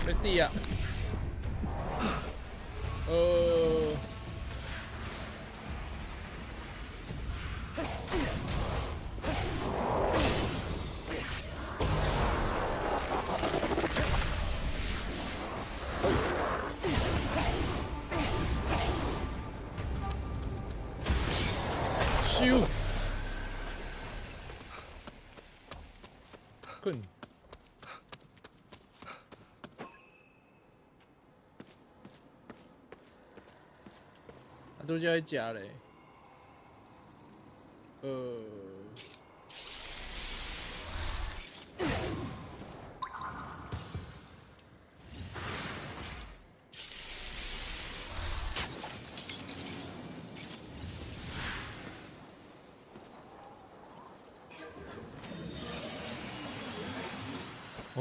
欲死啊！咻！滾！啊，拄才彼食咧，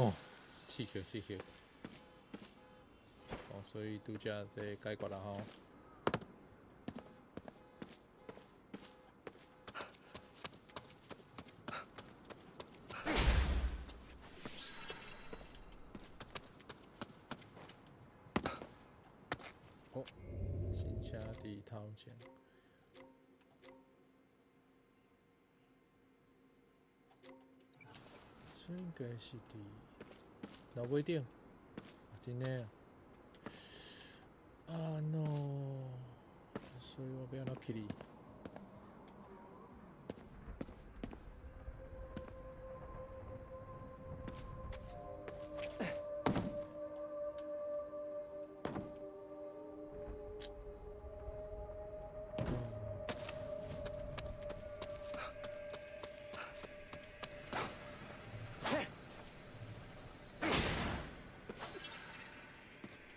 哦，刺球刺球，哦，所以拄才這解決啦吼。哦，新車佇頭前。所以應該是佇樓尾頂，真的啊！啊 no！所以我欲按怎去哩？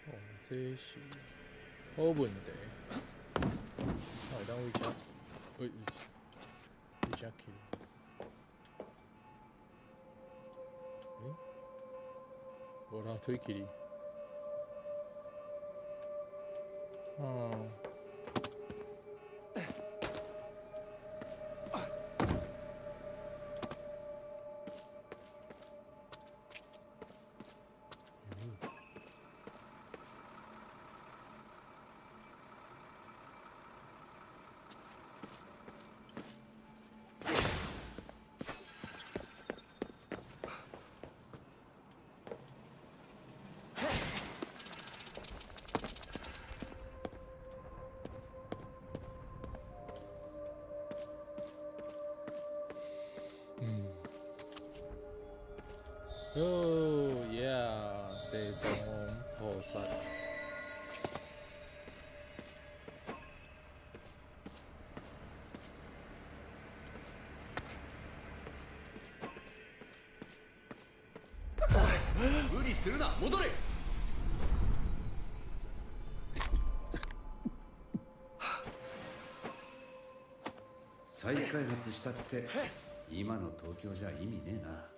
哦，這是好問題。我會當為遮，為為遮去？欸？無樓梯去哩。哦。嗯。嗯。Oh yeah，地藏王菩薩。無理するな、戻れ。再開発したって、今の東京じゃ意味ねえな。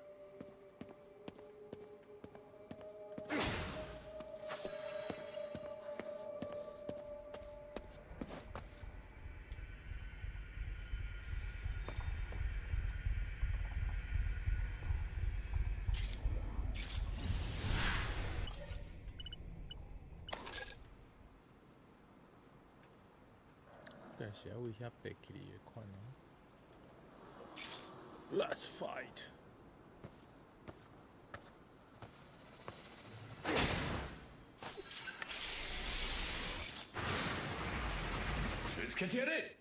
但是啊，為遐白起的款哦。Let's fight！ぶつけてやれ。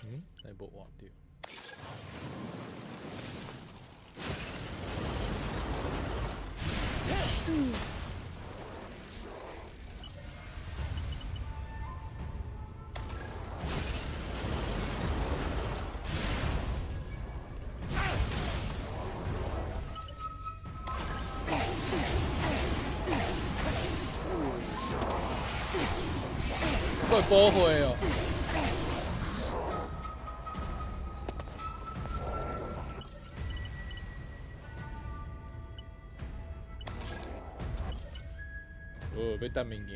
嗯，來無換掉。會保護哦。哦，欲掷物件。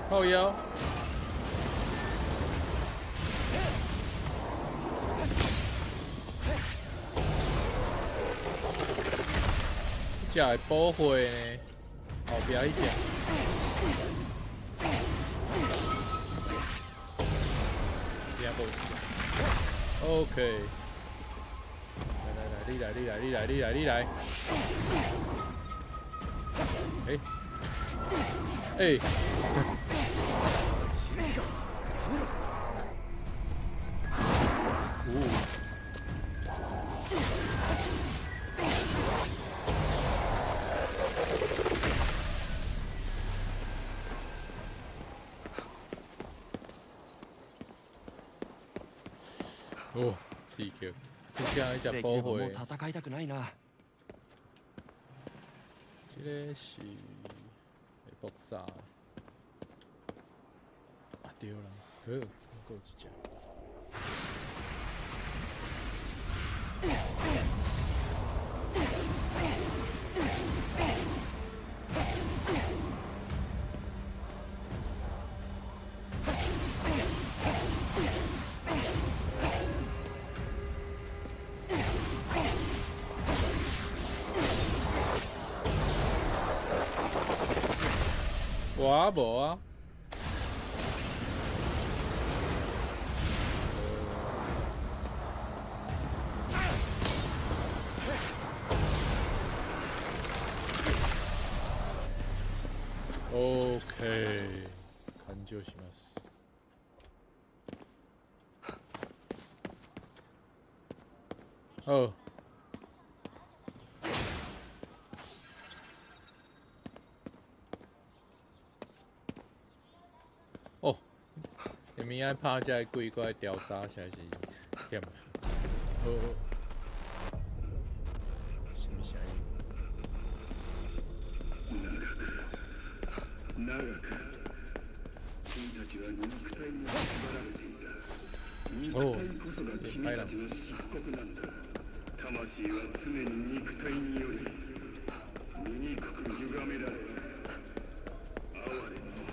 靠腰。這會保護呢，後壁彼隻。聽無？OK。來來來，你來你來你來你來你來。欸欸。哦。哦，刺激！這只彼隻でき保護ればもう戦いたくないな。這个是會爆炸。啊對啦，好，閣有一隻。我無啊。OK，完了します。好。哦，下面愛拍這个鬼怪調查實在是忝。哦，啥物聲音？君たちは肉体に縛られていた。肉おう体こそが君たちの漆黒なんだ。魂は常に肉体により醜く歪められ、哀れにも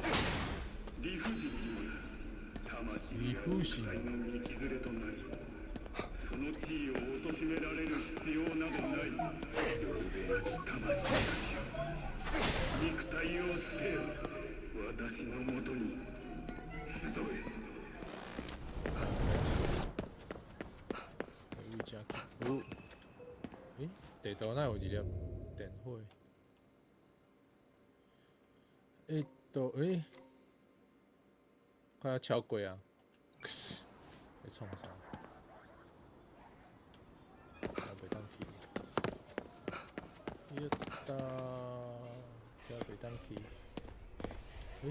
理不尽にもだ。魂理が不尽肉体の道連れとなり、その地位を貶められる必要などない。よるべなき魂たちよ、肉体を捨てよ。私のもとに集え。位遮去。有。欸，地图哪有一粒电火？欸，都欸，快要超过啊！咧创啥？也袂当去。伊搭遮袂当去。欸？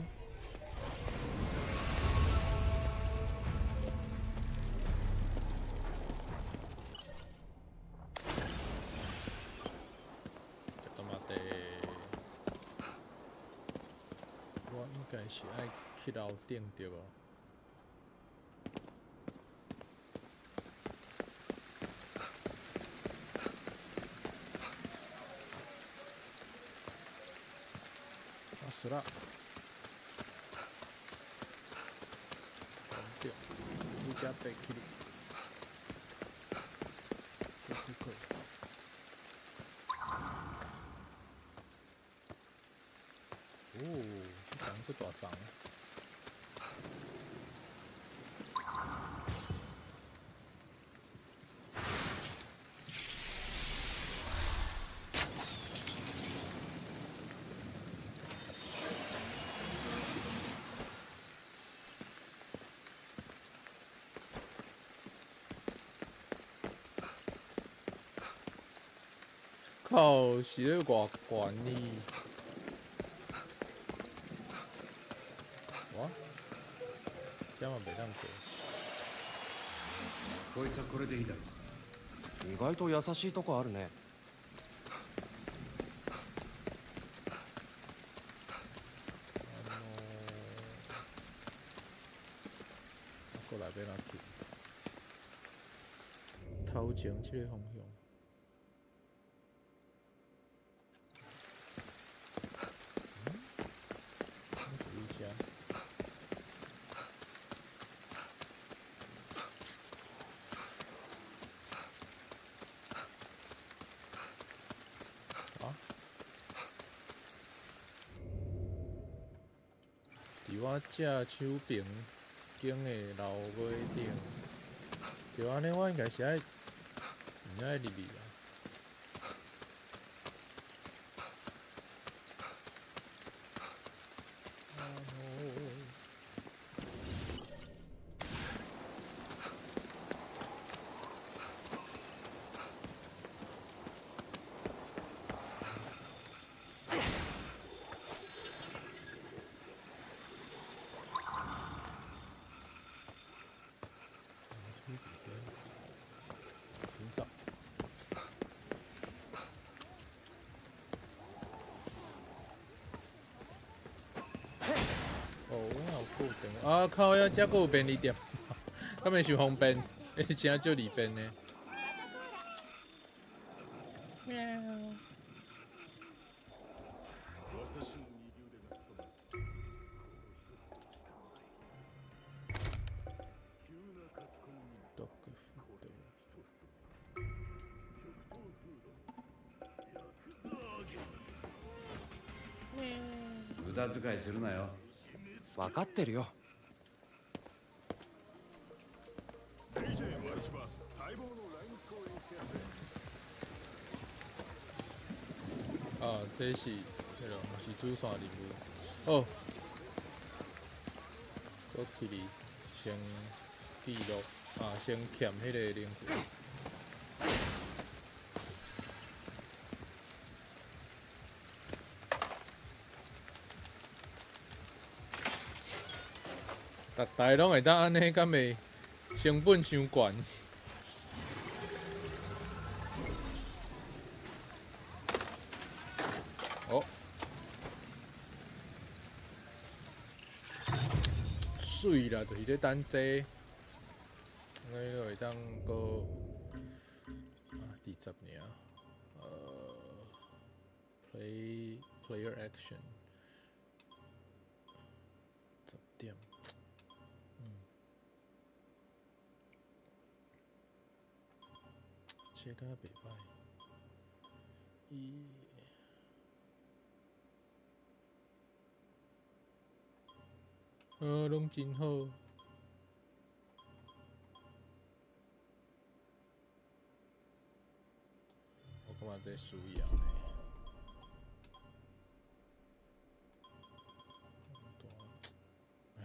ちょっと待って。我應該是愛去樓頂對無？啊死啦！對，你遮爬起來。去去去。哦，這層閣大層。靠，是咧偌懸呢？哇，這嘛袂當過。こいつはこれでいいだろう。意外と優しいとこあるね。啊，過來欲按怎去？頭前這個方向。嗯？是佇遮。啊？佇我正手爿間的樓尾頂。對按呢，我應該是愛，毋是愛入去啊。啊喏。挺少。哦，我有固定。啊靠呀！遮閣有便利店，敢會傷方便？欸，真足利便的。喵。ドッグフード。無駄遣いするなよ。分かってるよ。 DJ マルチバス待望の来日公演決定。啊，這是彼个嘛是主線任務。好，閣起哩，先記錄啊，先欠彼個靈魂。逐台攏會當按呢，敢袂成本傷懸？哦，媠啦，就是咧等這個，按呢就會當閣啊20爾，player action 10點，這敢袂䆀，伊。攏真好。我感覺這需要呢。唉。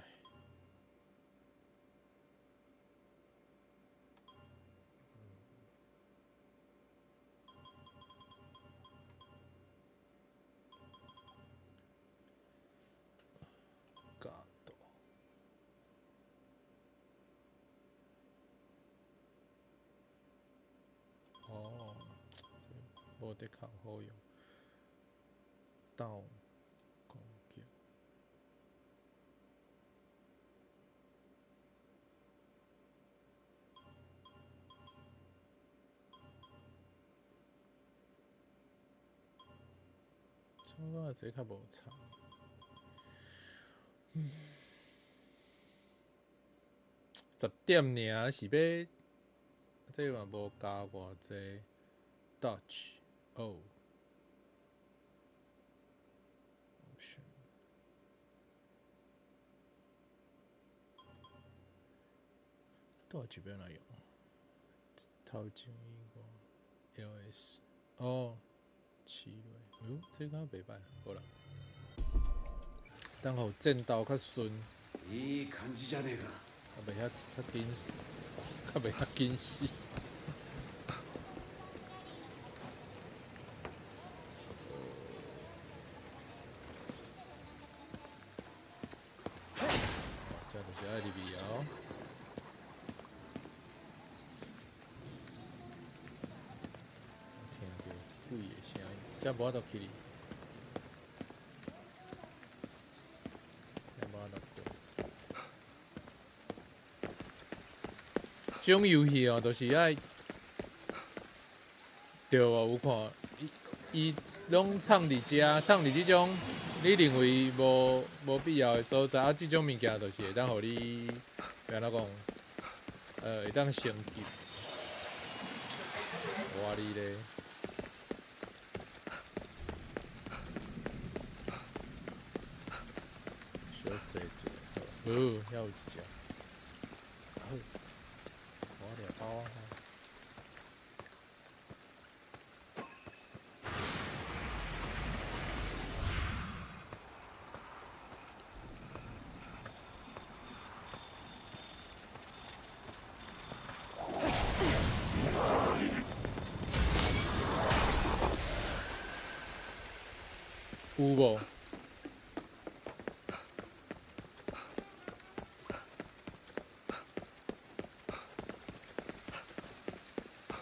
角度。哦，這無的確好用。鬥攻擊。我感覺這較無差。10點爾是欲，這嘛無加偌濟。Dodge 哦。Option。Dodge 欲按怎用？頭前以外，LS 哦，起落，哎喲，這敢袂䆀，好啦。等予戰鬥較順。いい感じじゃねえか。較袂遐較緊，較袂遐緊死。這就是愛入去啊！聽著鬼的聲音，這無法度去哩，這無法度過。這種遊戲哦，就是愛對哦，有看伊伊攏藏佇遮，藏佇這種你認為無必要的所在，啊，這種物件就是會當予你，欲按怎講？會當升級。哇哩咧！小細一下，好，遐有一隻。好，我掠包啊！有無？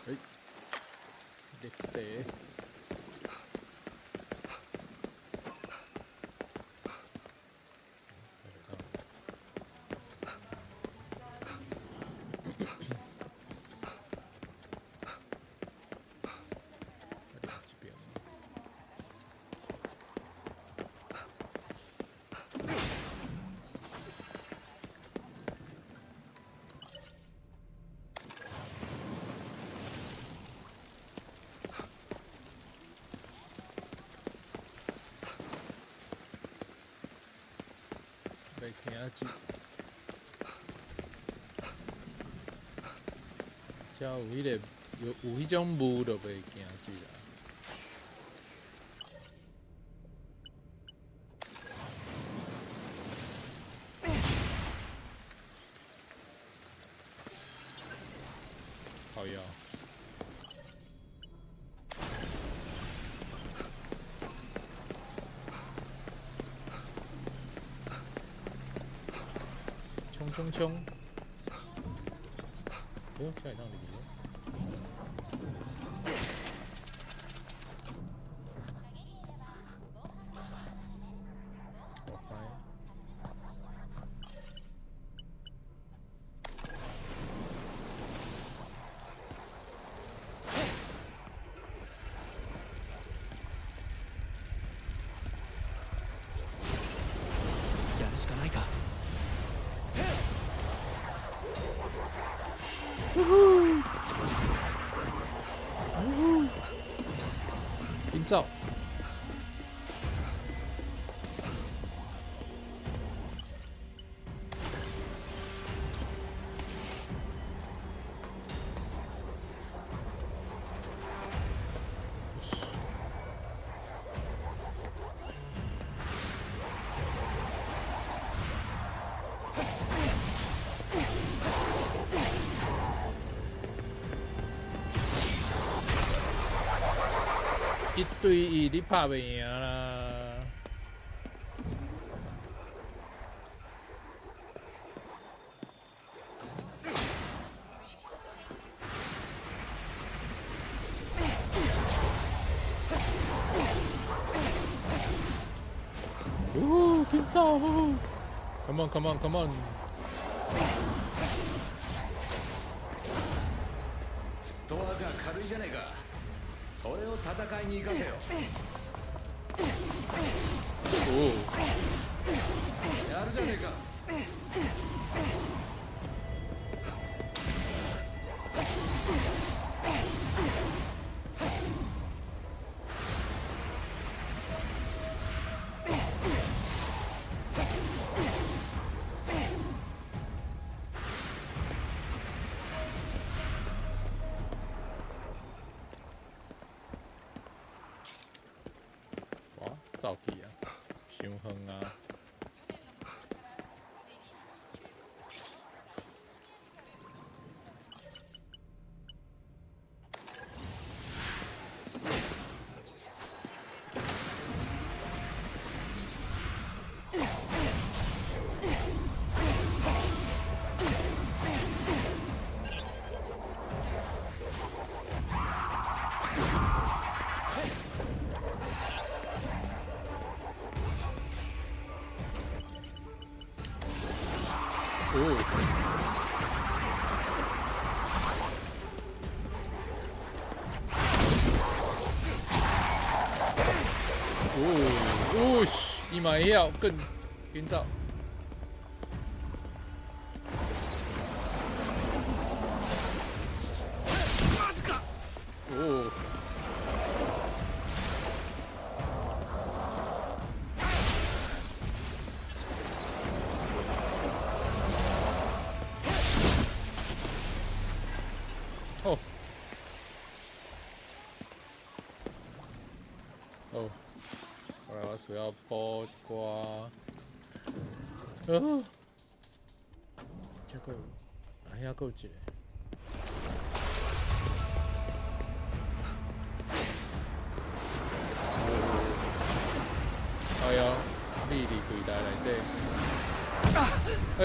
欸，綠茶。這邊。袂聽這，遮有彼個有彼種霧就袂驚這啦。好呀。衝衝衝！哎喲，下一趟入去。我知。呼呼，呼呼，紧走！一對一你拍袂贏啦！嗚，緊走！Come on, come on, come on！フットワークが軽いじゃねえか。それを戦いに生かせよ。哦，やるじゃねえか。哇，走去啊，傷遠啊！哦，哦，哦，伊嘛會曉，更緊走。哦。哦，哦，後來我需要補一寡，哦，這個有，啊遐閣有一個。哎呀，你佇櫃台內底，欸。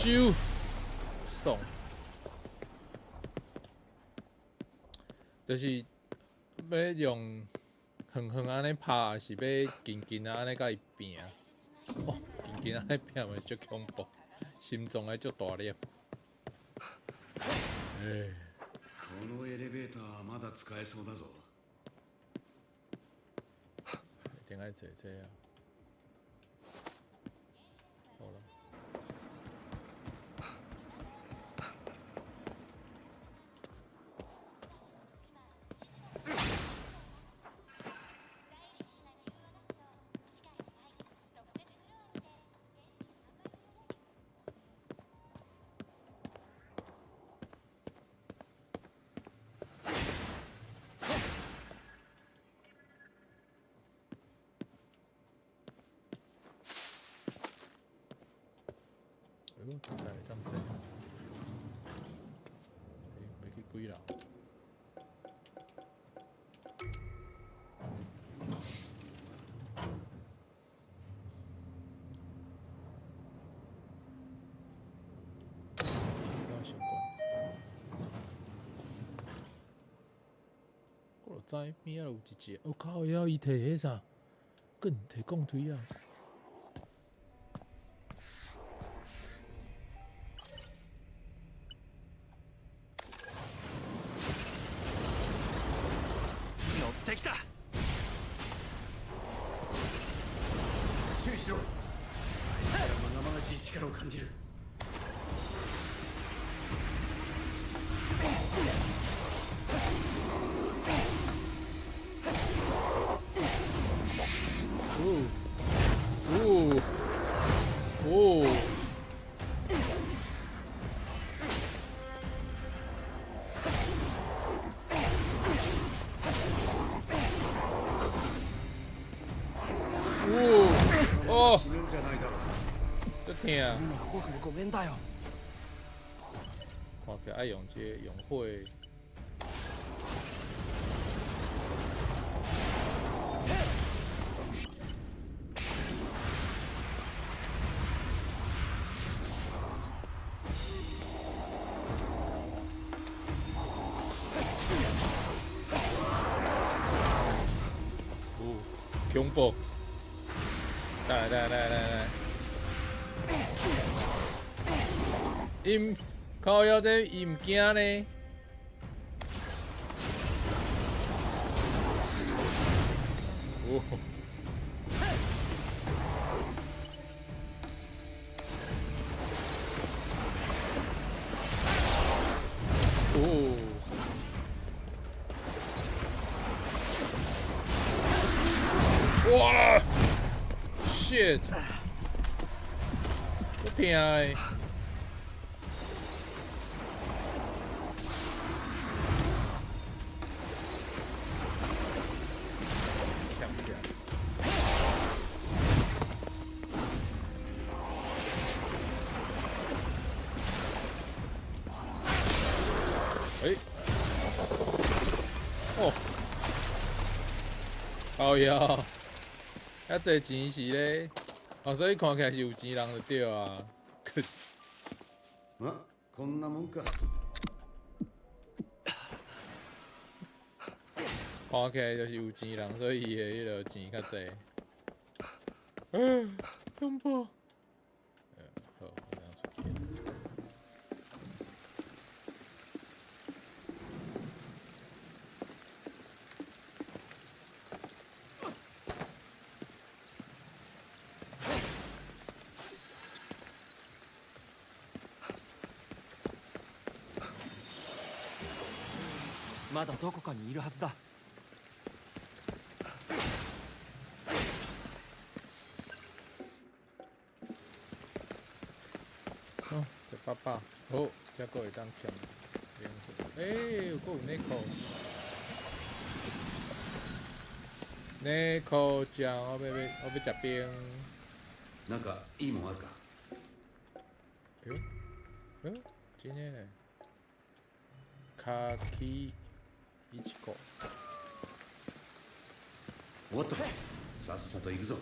收，爽，就是欲用遠遠按呢拍，抑是欲近近啊按呢共伊拚？哦，近近按呢拚嘛足恐怖，心臟愛足大粒。欸，このエレベーターはまだ使えそうだぞ。一定愛坐這啊。好啦。哎呦，這台會當坐。欸，欲去幾樓？我先關。我就知邊仔有一隻，我靠！遐伊提彼啥？緊提鋼錘啊！乗ってきた。注意しろ。あいつからまがまがしい力を感じる。哦哦哦！哦，死ぬんじゃないだろう。足疼！僕もごめんだよ。看起來愛用這個用火。哦，恐怖！來來來來來，𪜶靠腰這伊毋驚呢？哦。哦。哇！Shit！足疼的。欠起來。欸。哦。哦喲。遐濟錢是咧，哦，所以看起來是有錢人就對啊。まこんなもんか。看起來就是有錢人，所以伊的彼个錢較濟。嗯，恐怖。好，我這樣出去。まだどこかにいるはずだ。哦，食飽飽，好，這閣會當欠靈魂。欸，有閣有內褲，內褲醬，我欲食冰。なんかいいもんあるか。哎呦，哎呦，真的呢，卡其一個。終わったか。さっさと行くぞ。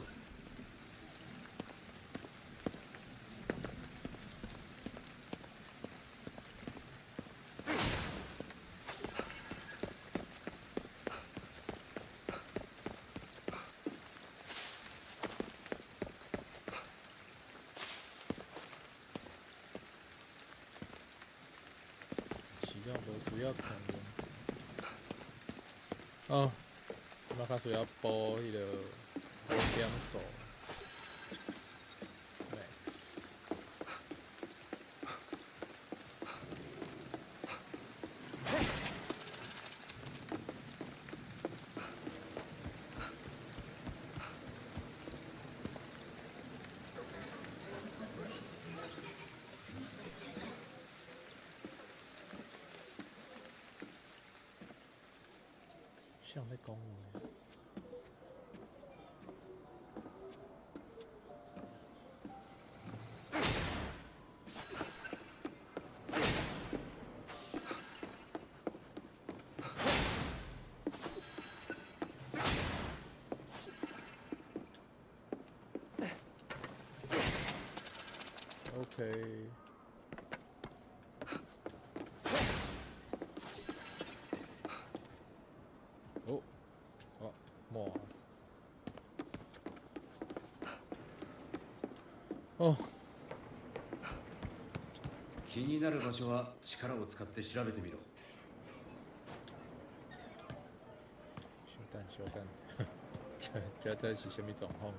是啊，無需要扛用。哦，這擺較需要補彼個補點數。Max。誰咧講話？OK。哦，哦，滿。哦。気になる場所は力を使って調べてみろ。小等小等，這是啥物狀況？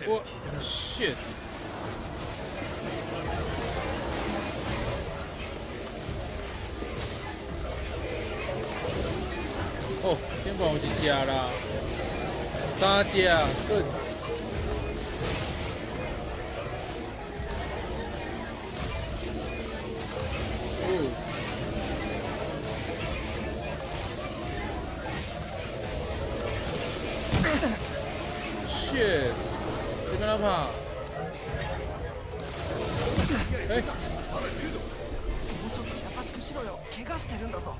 我 shit！哦，顶悬有一隻啦，三隻，good。哦。shit！這邊怎拍？欸。もうちょっと優しくしろよ。怪我してるんだぞ。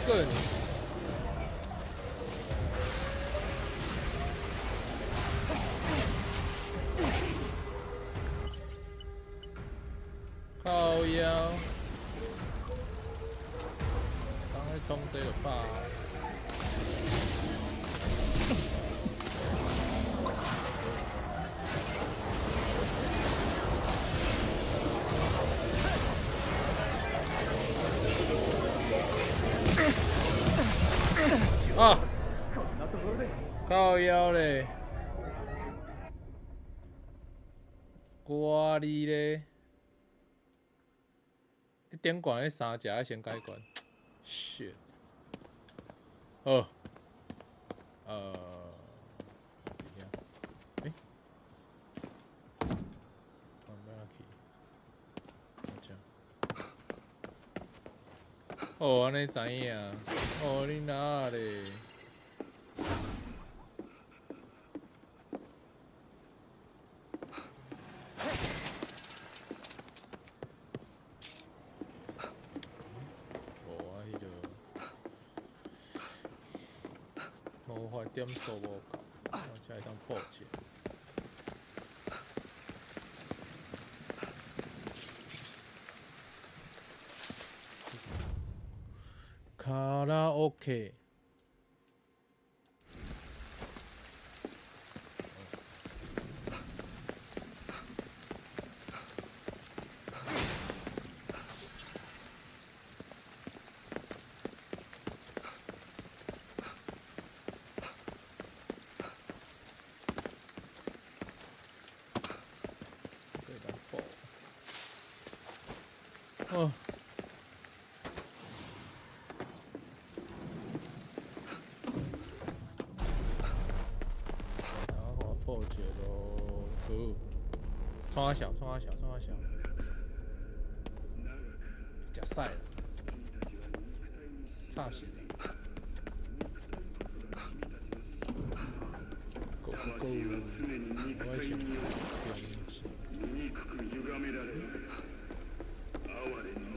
Good。靠腰，剛才衝這個吧。啊！靠腰咧，我你咧，你頂懸彼三隻愛先解決。shit！好，欸，哦，欲按怎去？這樣。哦，按呢知影。哦，你哪咧？無啊，彼個魔法點數無夠，我才會當報一下。卡拉 OK。對當報。哦。然後我報一下咯，好。創啥小，創啥小，創啥小。食屎啦！吵死啦！Go go！我想醜く歪められ、哀れにも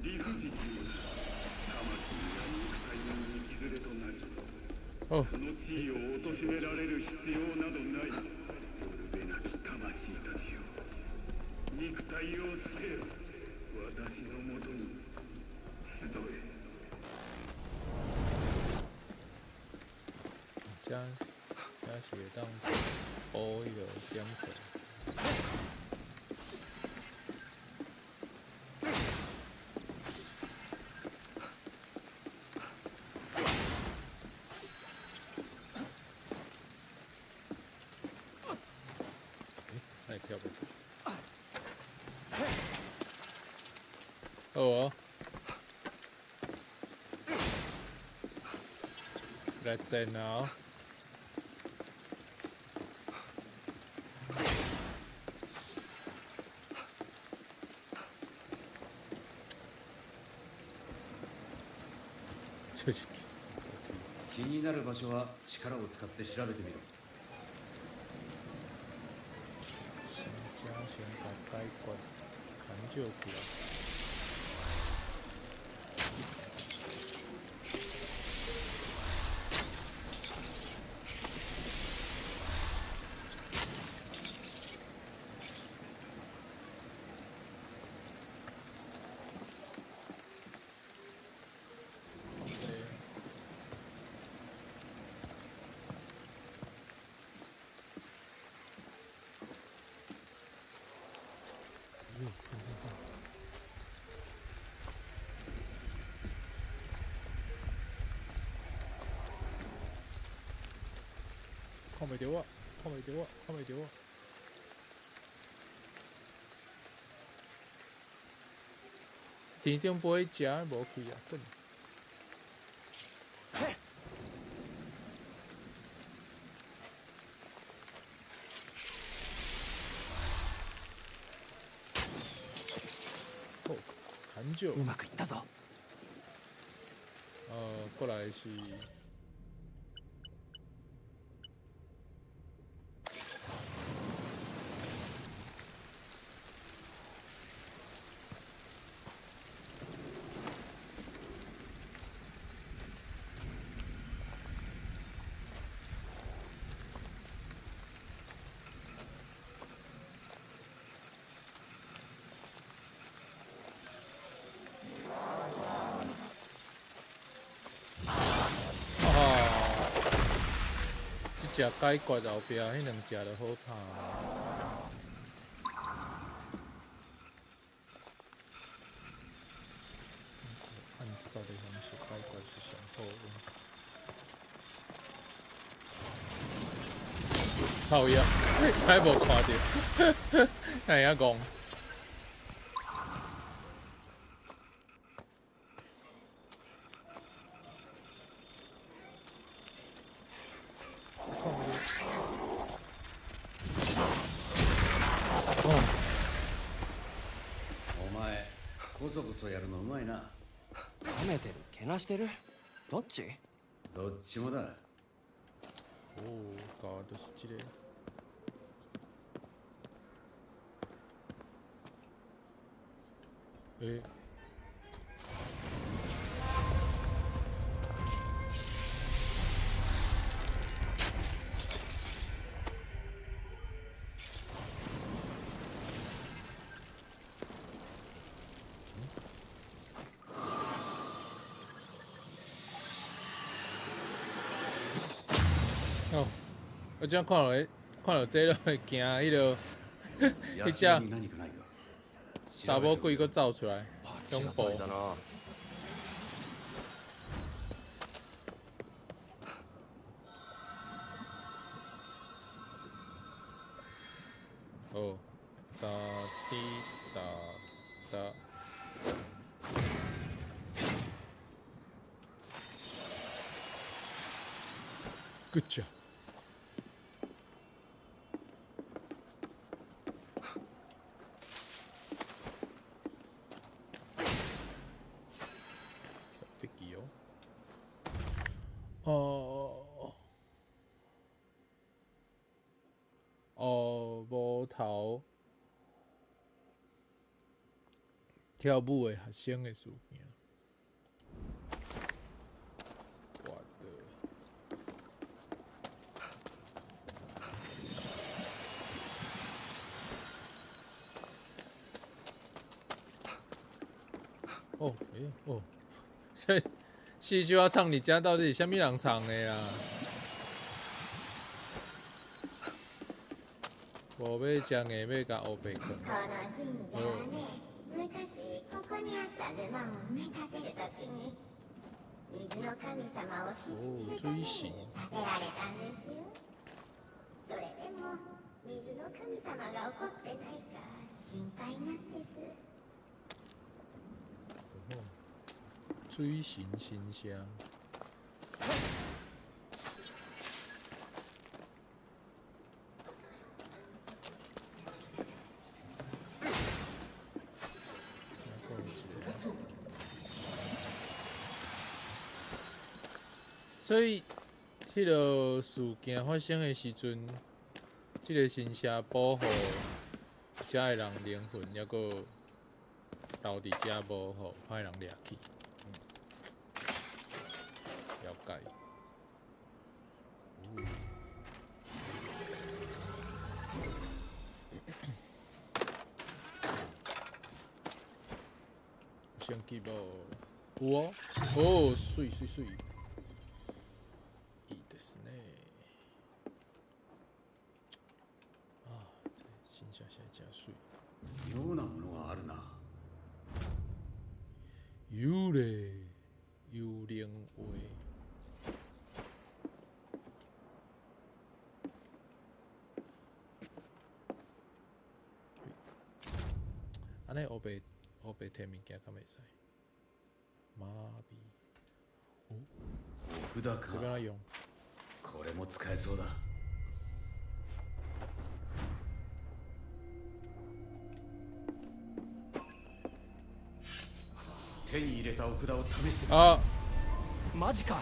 理不尽にも魂が肉体の道連れとなり、哦。その地位を貶められる必要などない。よるべなき魂たちよ、肉体を捨てよ。私のもとに集え。這這是會當補。补彼个点数。欸，哪会跳袂过？好哦。来战啊！就是。気になる場所は力を使って調べてみろ。先遮先共解决，牵借起来。OK。看袂著我，看袂著我，看袂著我。天顶飞食無去啊，笨。好，牵借。うまくいったぞ。過來是。啊！這隻解決後壁，彼兩隻就好拍。按殺的方式解決是上好的。靠腰，還無看著，哪會遐戇？看袂著。哦。お前、こそこそやるのうまいな。褒めてる？けなしてる？どっち？どっちもだ。哦，搞就是這个。欸。哦，我這樣看落，看著這都會驚，彼个，彼隻社に何かないか。查某鬼閣走出來，恐怖。だな。哦，哒滴哒哒。Good job。筆記哦。哦。哦，無頭跳舞的學生的事件。我的。哦，欸，哦，這戲就要唱你家到底是啥物人唱的啦？無欲食硬，欲共烏白囥。この神社はね、昔ここにあった沼を埋め立てるときに、水の神様を鎮めるために建てられたんですよ。それでも水の神様が怒ってないか心配なんです。水神神社。所以，彼个事件发生的时阵，这个神社保护遮的人灵魂，犹阁留伫遮，无予歹人掠去。了解。有升级无？有哦，哦，媠媠媠。いいですね。啊，這神社實在真媠。妙なものがあるな。幽霊，幽靈畫。按呢烏白烏白提物件敢袂使？馬尾。お札か。這欲按怎用？これも使えそうだ。手に入れたお札を試してみあ、マジか。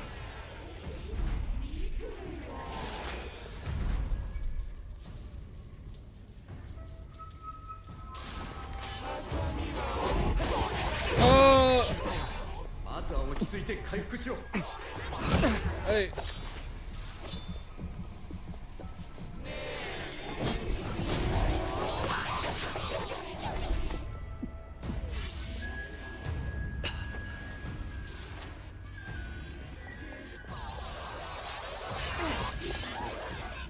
あ。まずは落ち着いて回復しろ。はい。う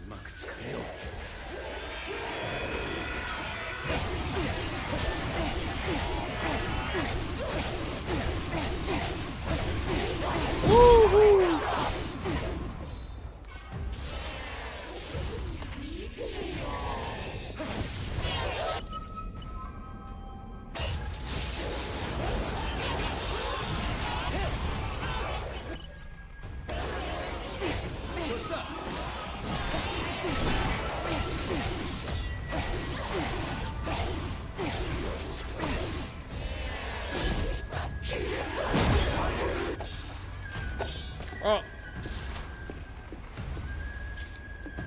まく使えよ。啊！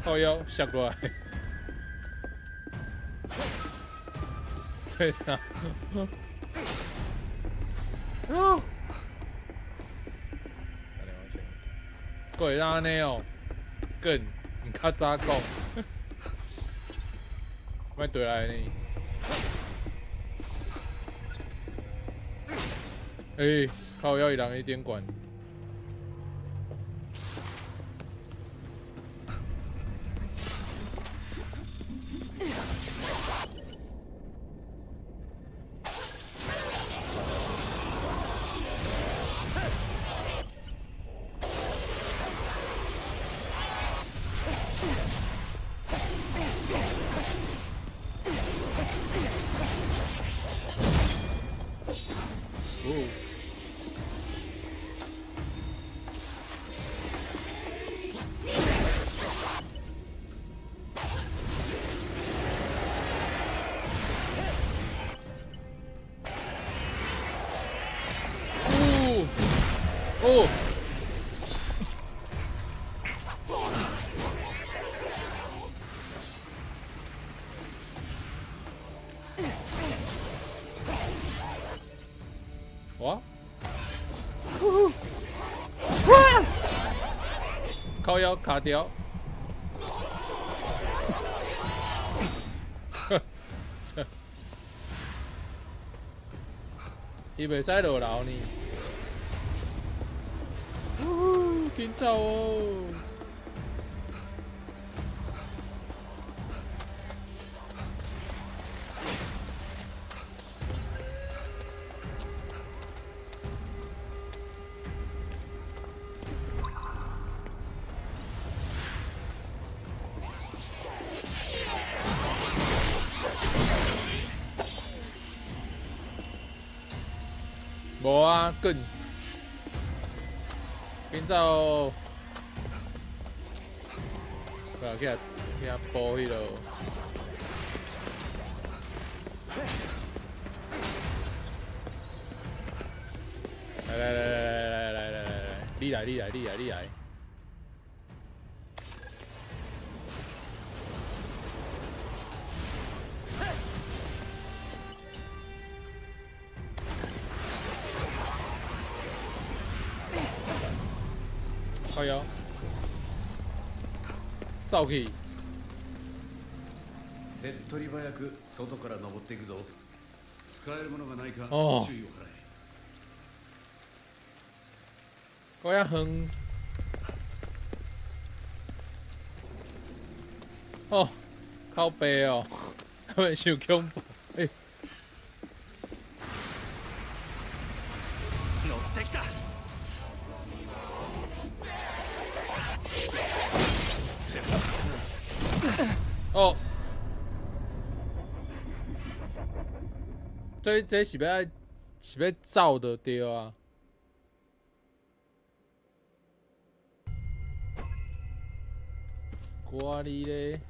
靠腰摔落来，這啥？啊！等下我先，閣會當按呢哦，更毋較早講，莫對來呢。欸，靠腰伊人彼頂懸。哦。哦。哇！哇！靠腰卡掉。伊袂使落樓呢。嗚，緊走哦！啊，滚！紧走！啊，去遐去遐补彼落。来来来来来来来来来，你来你来你来你来。靠腰，走去。手っ取り早く外から登っていくぞ。使えるものがないかおう注意を払え。阁遐远。哦，靠北哦，会伤恐怖。欸。乗ってきた。哦，這是欲是欲走就對啊。我你咧，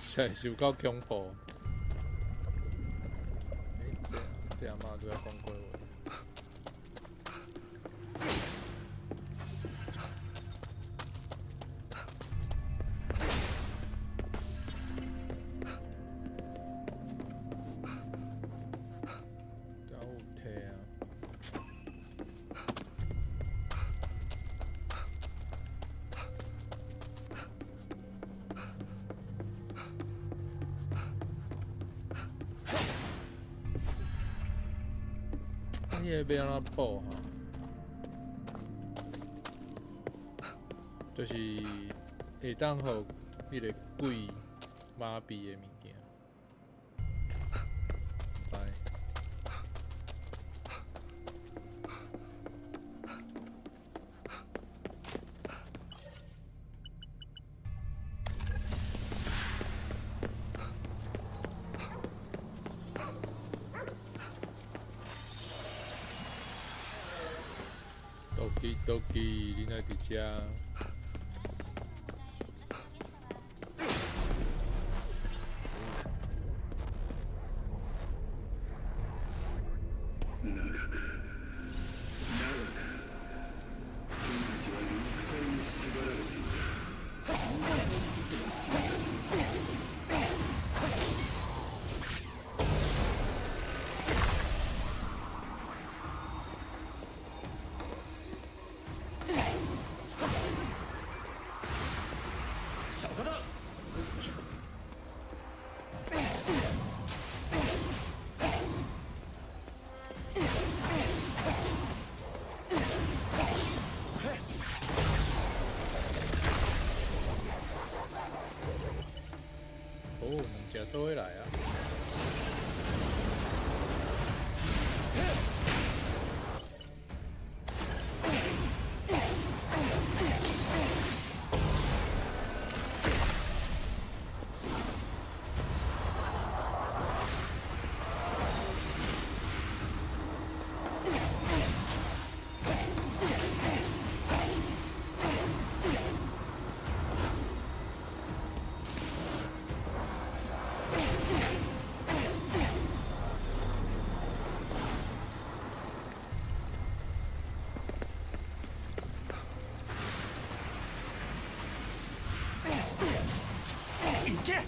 實在是有夠恐怖。欸，這阿嬤拄才講過話。對啊，我有提啊。彼個欲按怎補吼？就是會當予彼個鬼麻痹的物件，毋知。倒去倒去，你哪佇遮？長く長く君たちは肉体に縛られていた。そこだ。哦，兩隻做伙來啊！行け。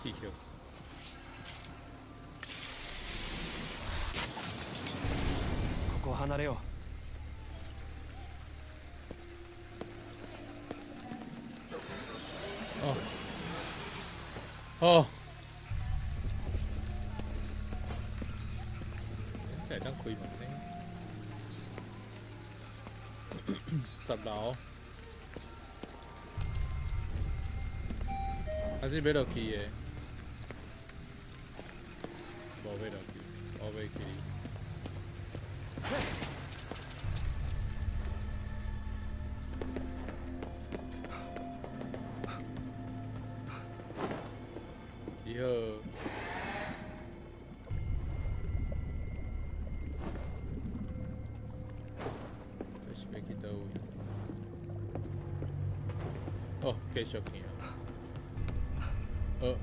氣球。ここを離れよう。哦。哦。這會當開門呢？10樓。还是欲落去的？無欲落去，我欲去。你好。這是欲去佗位？哦，繼續行。哦。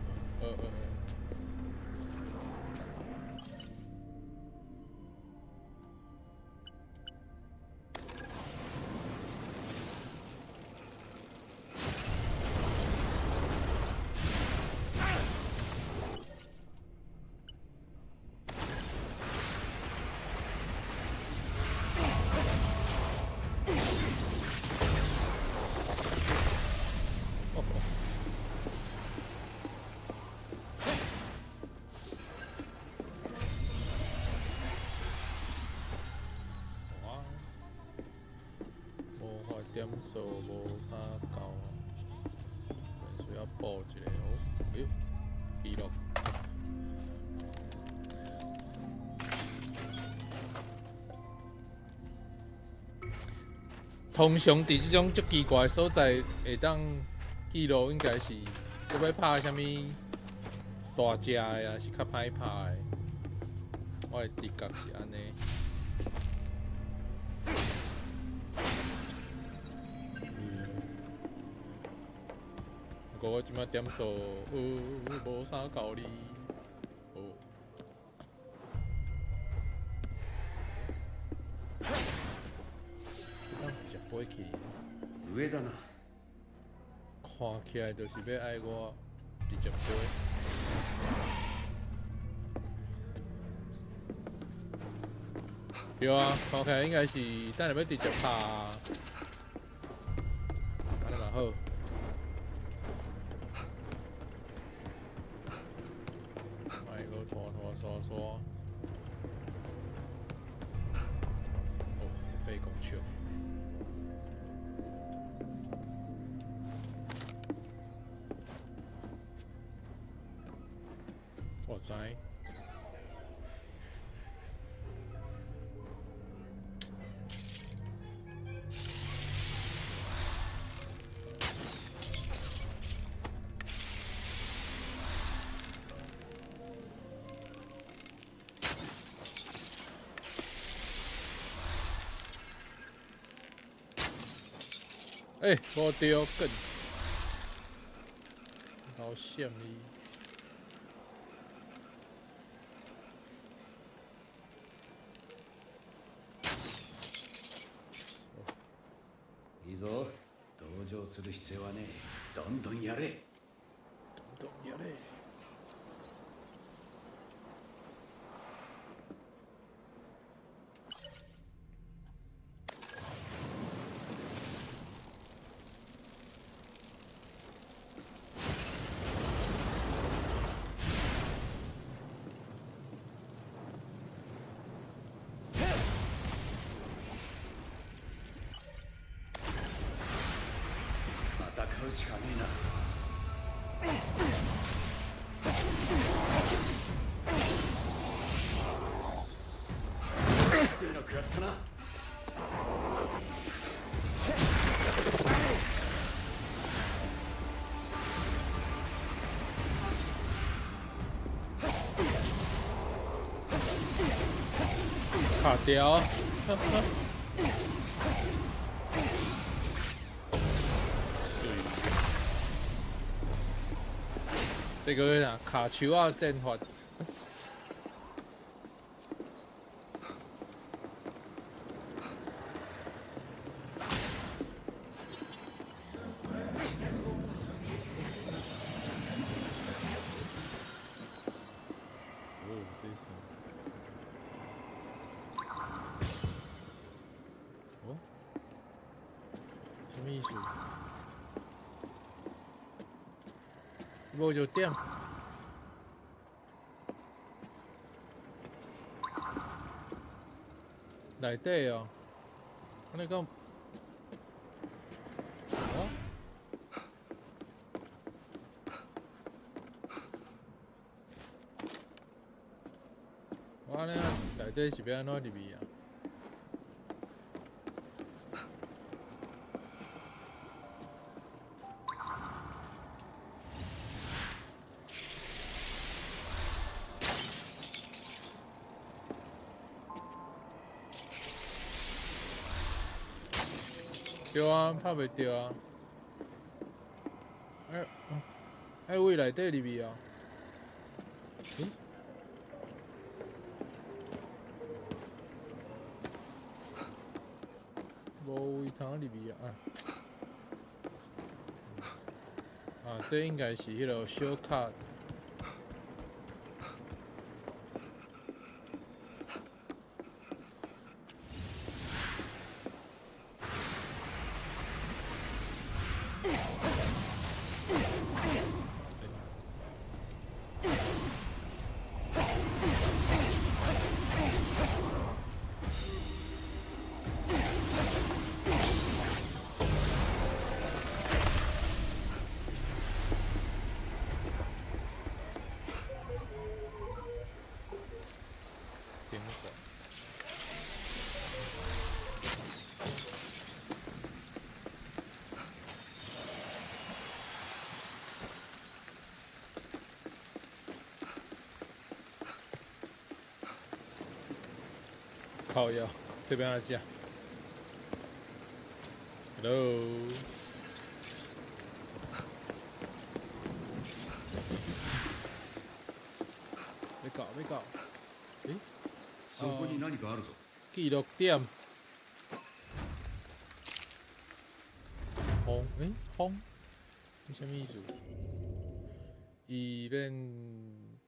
哇！魔法點數無啥夠，需要補一個哦。哎呦，記錄。通常佇這種足奇怪的所在會當記錄，應該是閣欲拍啥物大隻的啊，是較歹拍的。我的直覺是按呢。不過我這擺點數，無啥夠哩。哦。直接飛去。上だな。看起來就是欲愛我直接飛。對啊，看起來應該是等下欲直接拍啊。按呢嘛好。莫閣拖拖沙沙。哦，這8公尺。我知。欸，無對，滾！好險伊。いいぞ。同情する必要はねえ。どんどんやれ。どんどんやれ。また買うしかねえな。きついの食らったな。卡掉。這個啥卡樹仔戰法。哦，這是啥？哦？什麼意思？無就點。內底哦，按呢講，哦？按呢內底是欲按怎入去啊？對啊，拍袂著啊！哎，愛位內底入去啊？欸？無位通入去啊！啊，這應該是彼个小卡。頂懸。靠腰，這邊來食。Hello。欲到，欲到。欸？そこに何かあるぞ。記錄點。風，欸？風？這啥物意思？Event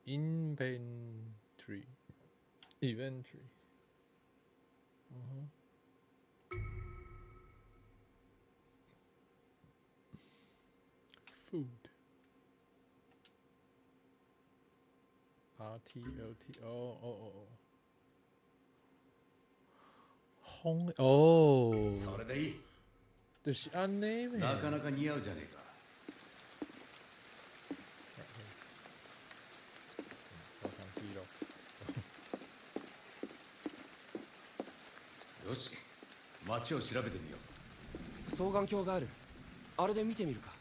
inventory inventory。嗯哼。Food。R T L T 哦哦哦哦。風哦。それでいい。就是按呢咩。なかなか似合うじゃねえか。我通記錄。よし、街を調べてみよう。双眼鏡がある。あれで見てみるか。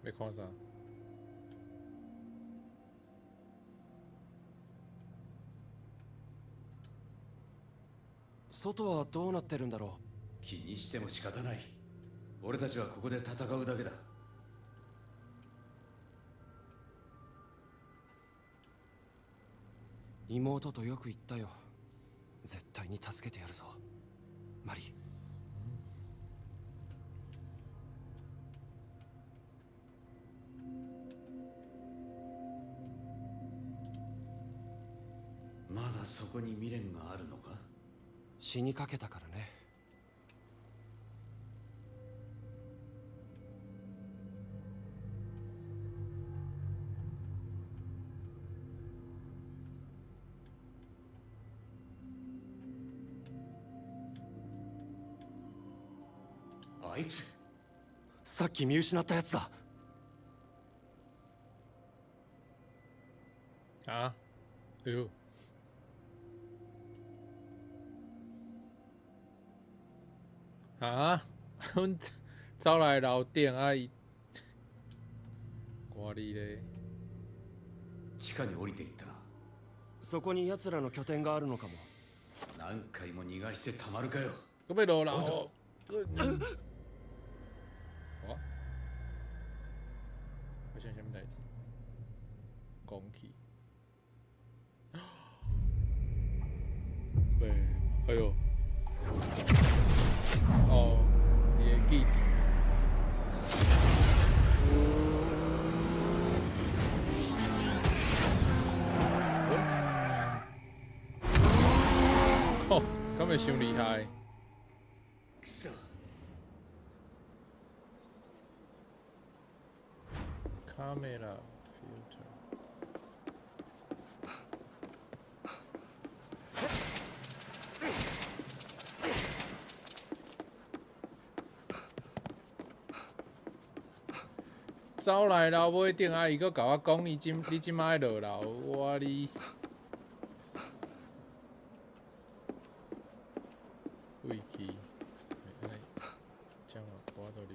欲看啥？外はどうなってるんだろ。気にしても仕方ない。俺たちはここで戦うだけだ。う。妹とよく言ったよ。絶対に助けてやるぞ、マリ。まだそこに未練があるのか？死にかけたからね。あいつ。さっき見失ったやつだ。啊？哎呦！啊！阮走來樓頂啊！伊，看你咧。地下に降りていったな。そこに奴らの拠点があるのかも。何回も逃がしてたまるかよ。閣欲落樓？哇！發生啥物代誌？講起。喂，哎呦！哦，伊的記憶。哦，敢會傷厲害？くそ。 Camera filter。走來樓尾頂啊！伊閣共我講，伊這你這擺落樓，我你廢去，按呢，這樣我倒入去。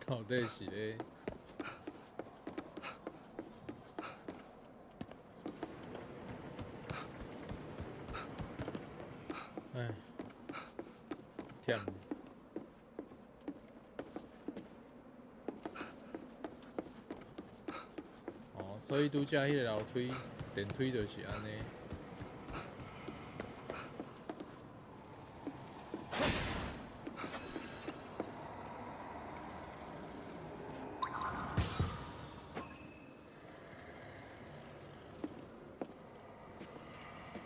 到底是咧？唉，忝。哦，所以拄才彼个樓梯電梯就是按呢。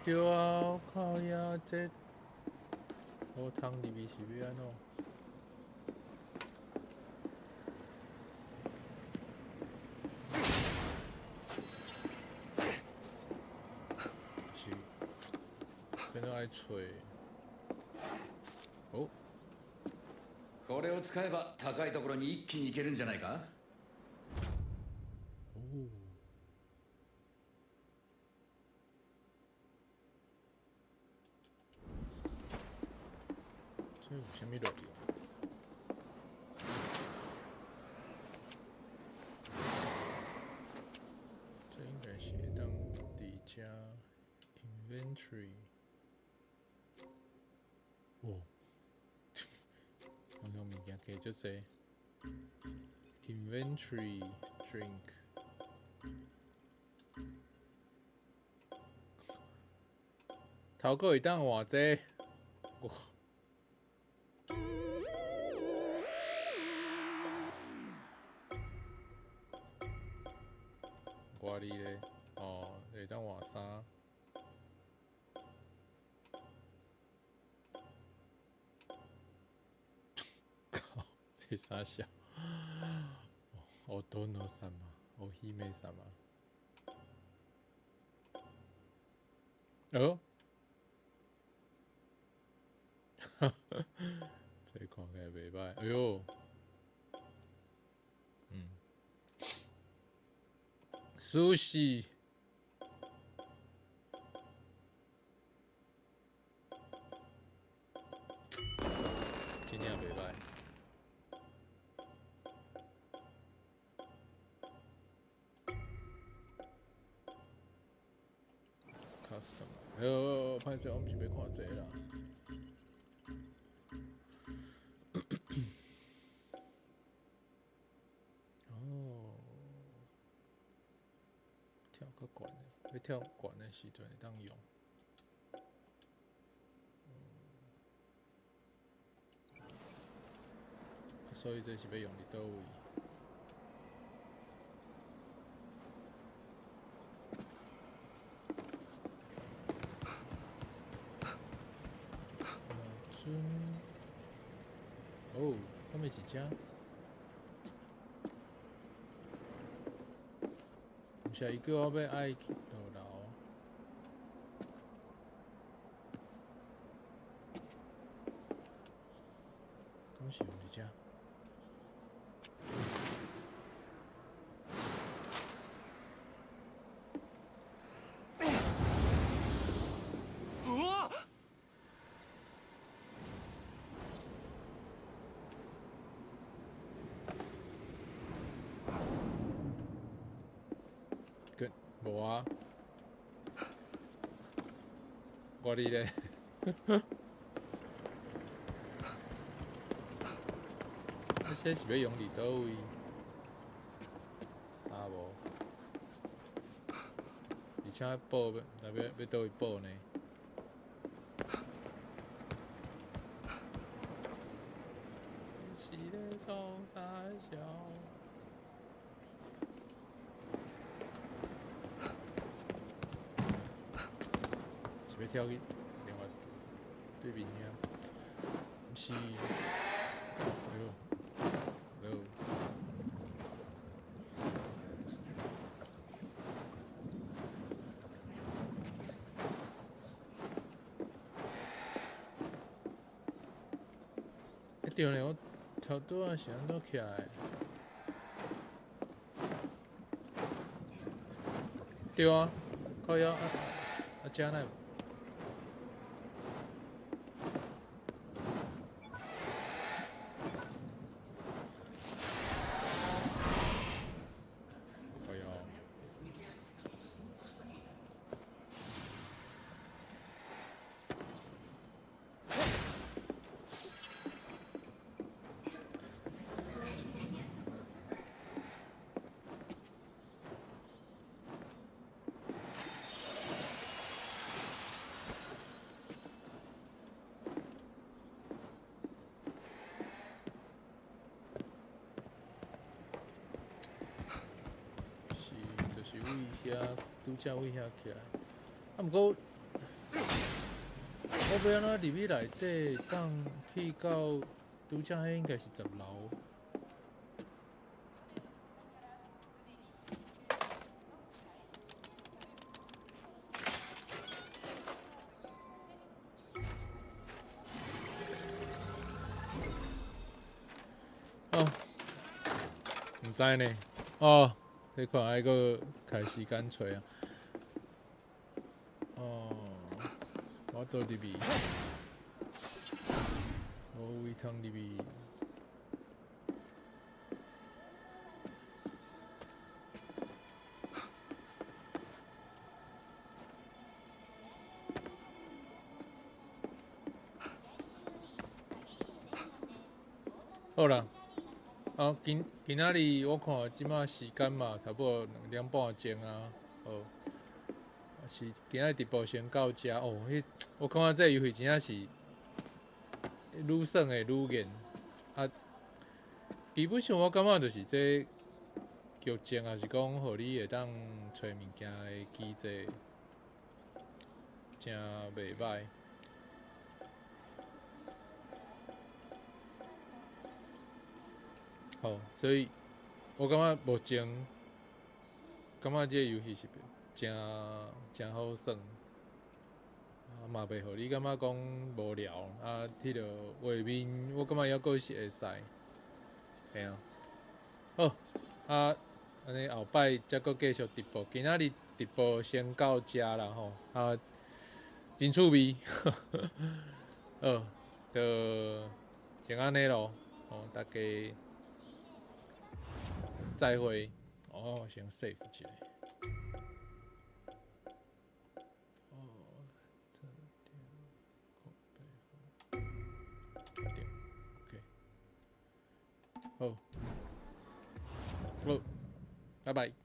對啊，靠呀，這無通入去是欲按怎？是變做愛揣。哦。これを使えば高いところに一気に行けるんじゃないか。哦。這有啥物內容？這應該是會當佇遮 inventory。哦，好像物件加足濟。Inventory drink。頭閣會當換這個，哇！我你咧，哦，會當換衫。靠，這啥小？お殿様、お姫様。哦？這看起來袂䆀，哎喲，嗯，壽司。真正袂䆀。Custom，哎喲，歹勢，我毋是欲看這個啦。哦，跳較懸的，欲跳懸的時陣會當用。啊，所以這是欲用佇佗位？陣，哦，敢會是這？毋是啊，伊叫我欲愛去落樓。敢是用佇這？うわ個無啊，我你咧？你這是欲用佇佗位？啥無？而且寶欲欲欲佗位寶呢？是咧創啥小？是欲跳去另外對面遐？毋是，哎喲，哎喲。對咧，我頭拄仔是按怎起來？對啊，靠腰啊啊，遮哪？靠腰。是，就是位遐，拄才位遐起來。啊，毋過我欲按怎入去內底，當去到拄才彼應該是10樓。哦，毋知呢。哦，你看愛閣開時間揣啊。哦，我倒入去，無位通入去。好啦，啊，今今仔日我看這馬時間嘛，差不多2點半鐘啊，好，是今仔日直播先到遮哦。彼我感覺這遊戲真正是愈耍會愈癮啊。基本上我感覺就是這劇情，抑是講予你會當揣物件的機制，誠袂䆀。好，所以我感覺目前感覺這個遊戲是誠誠好耍，啊嘛袂予你感覺講無聊啊。彼个畫面我感覺猶閣是會使，嘿啊。好，啊，按呢後擺才閣繼續直播。今仔日直播先到遮啦吼，啊，真趣味，好，就先按呢囉，吼，大家。再會，哦，先 save 一下。哦，這點空白，點，OK，好，好，拜拜。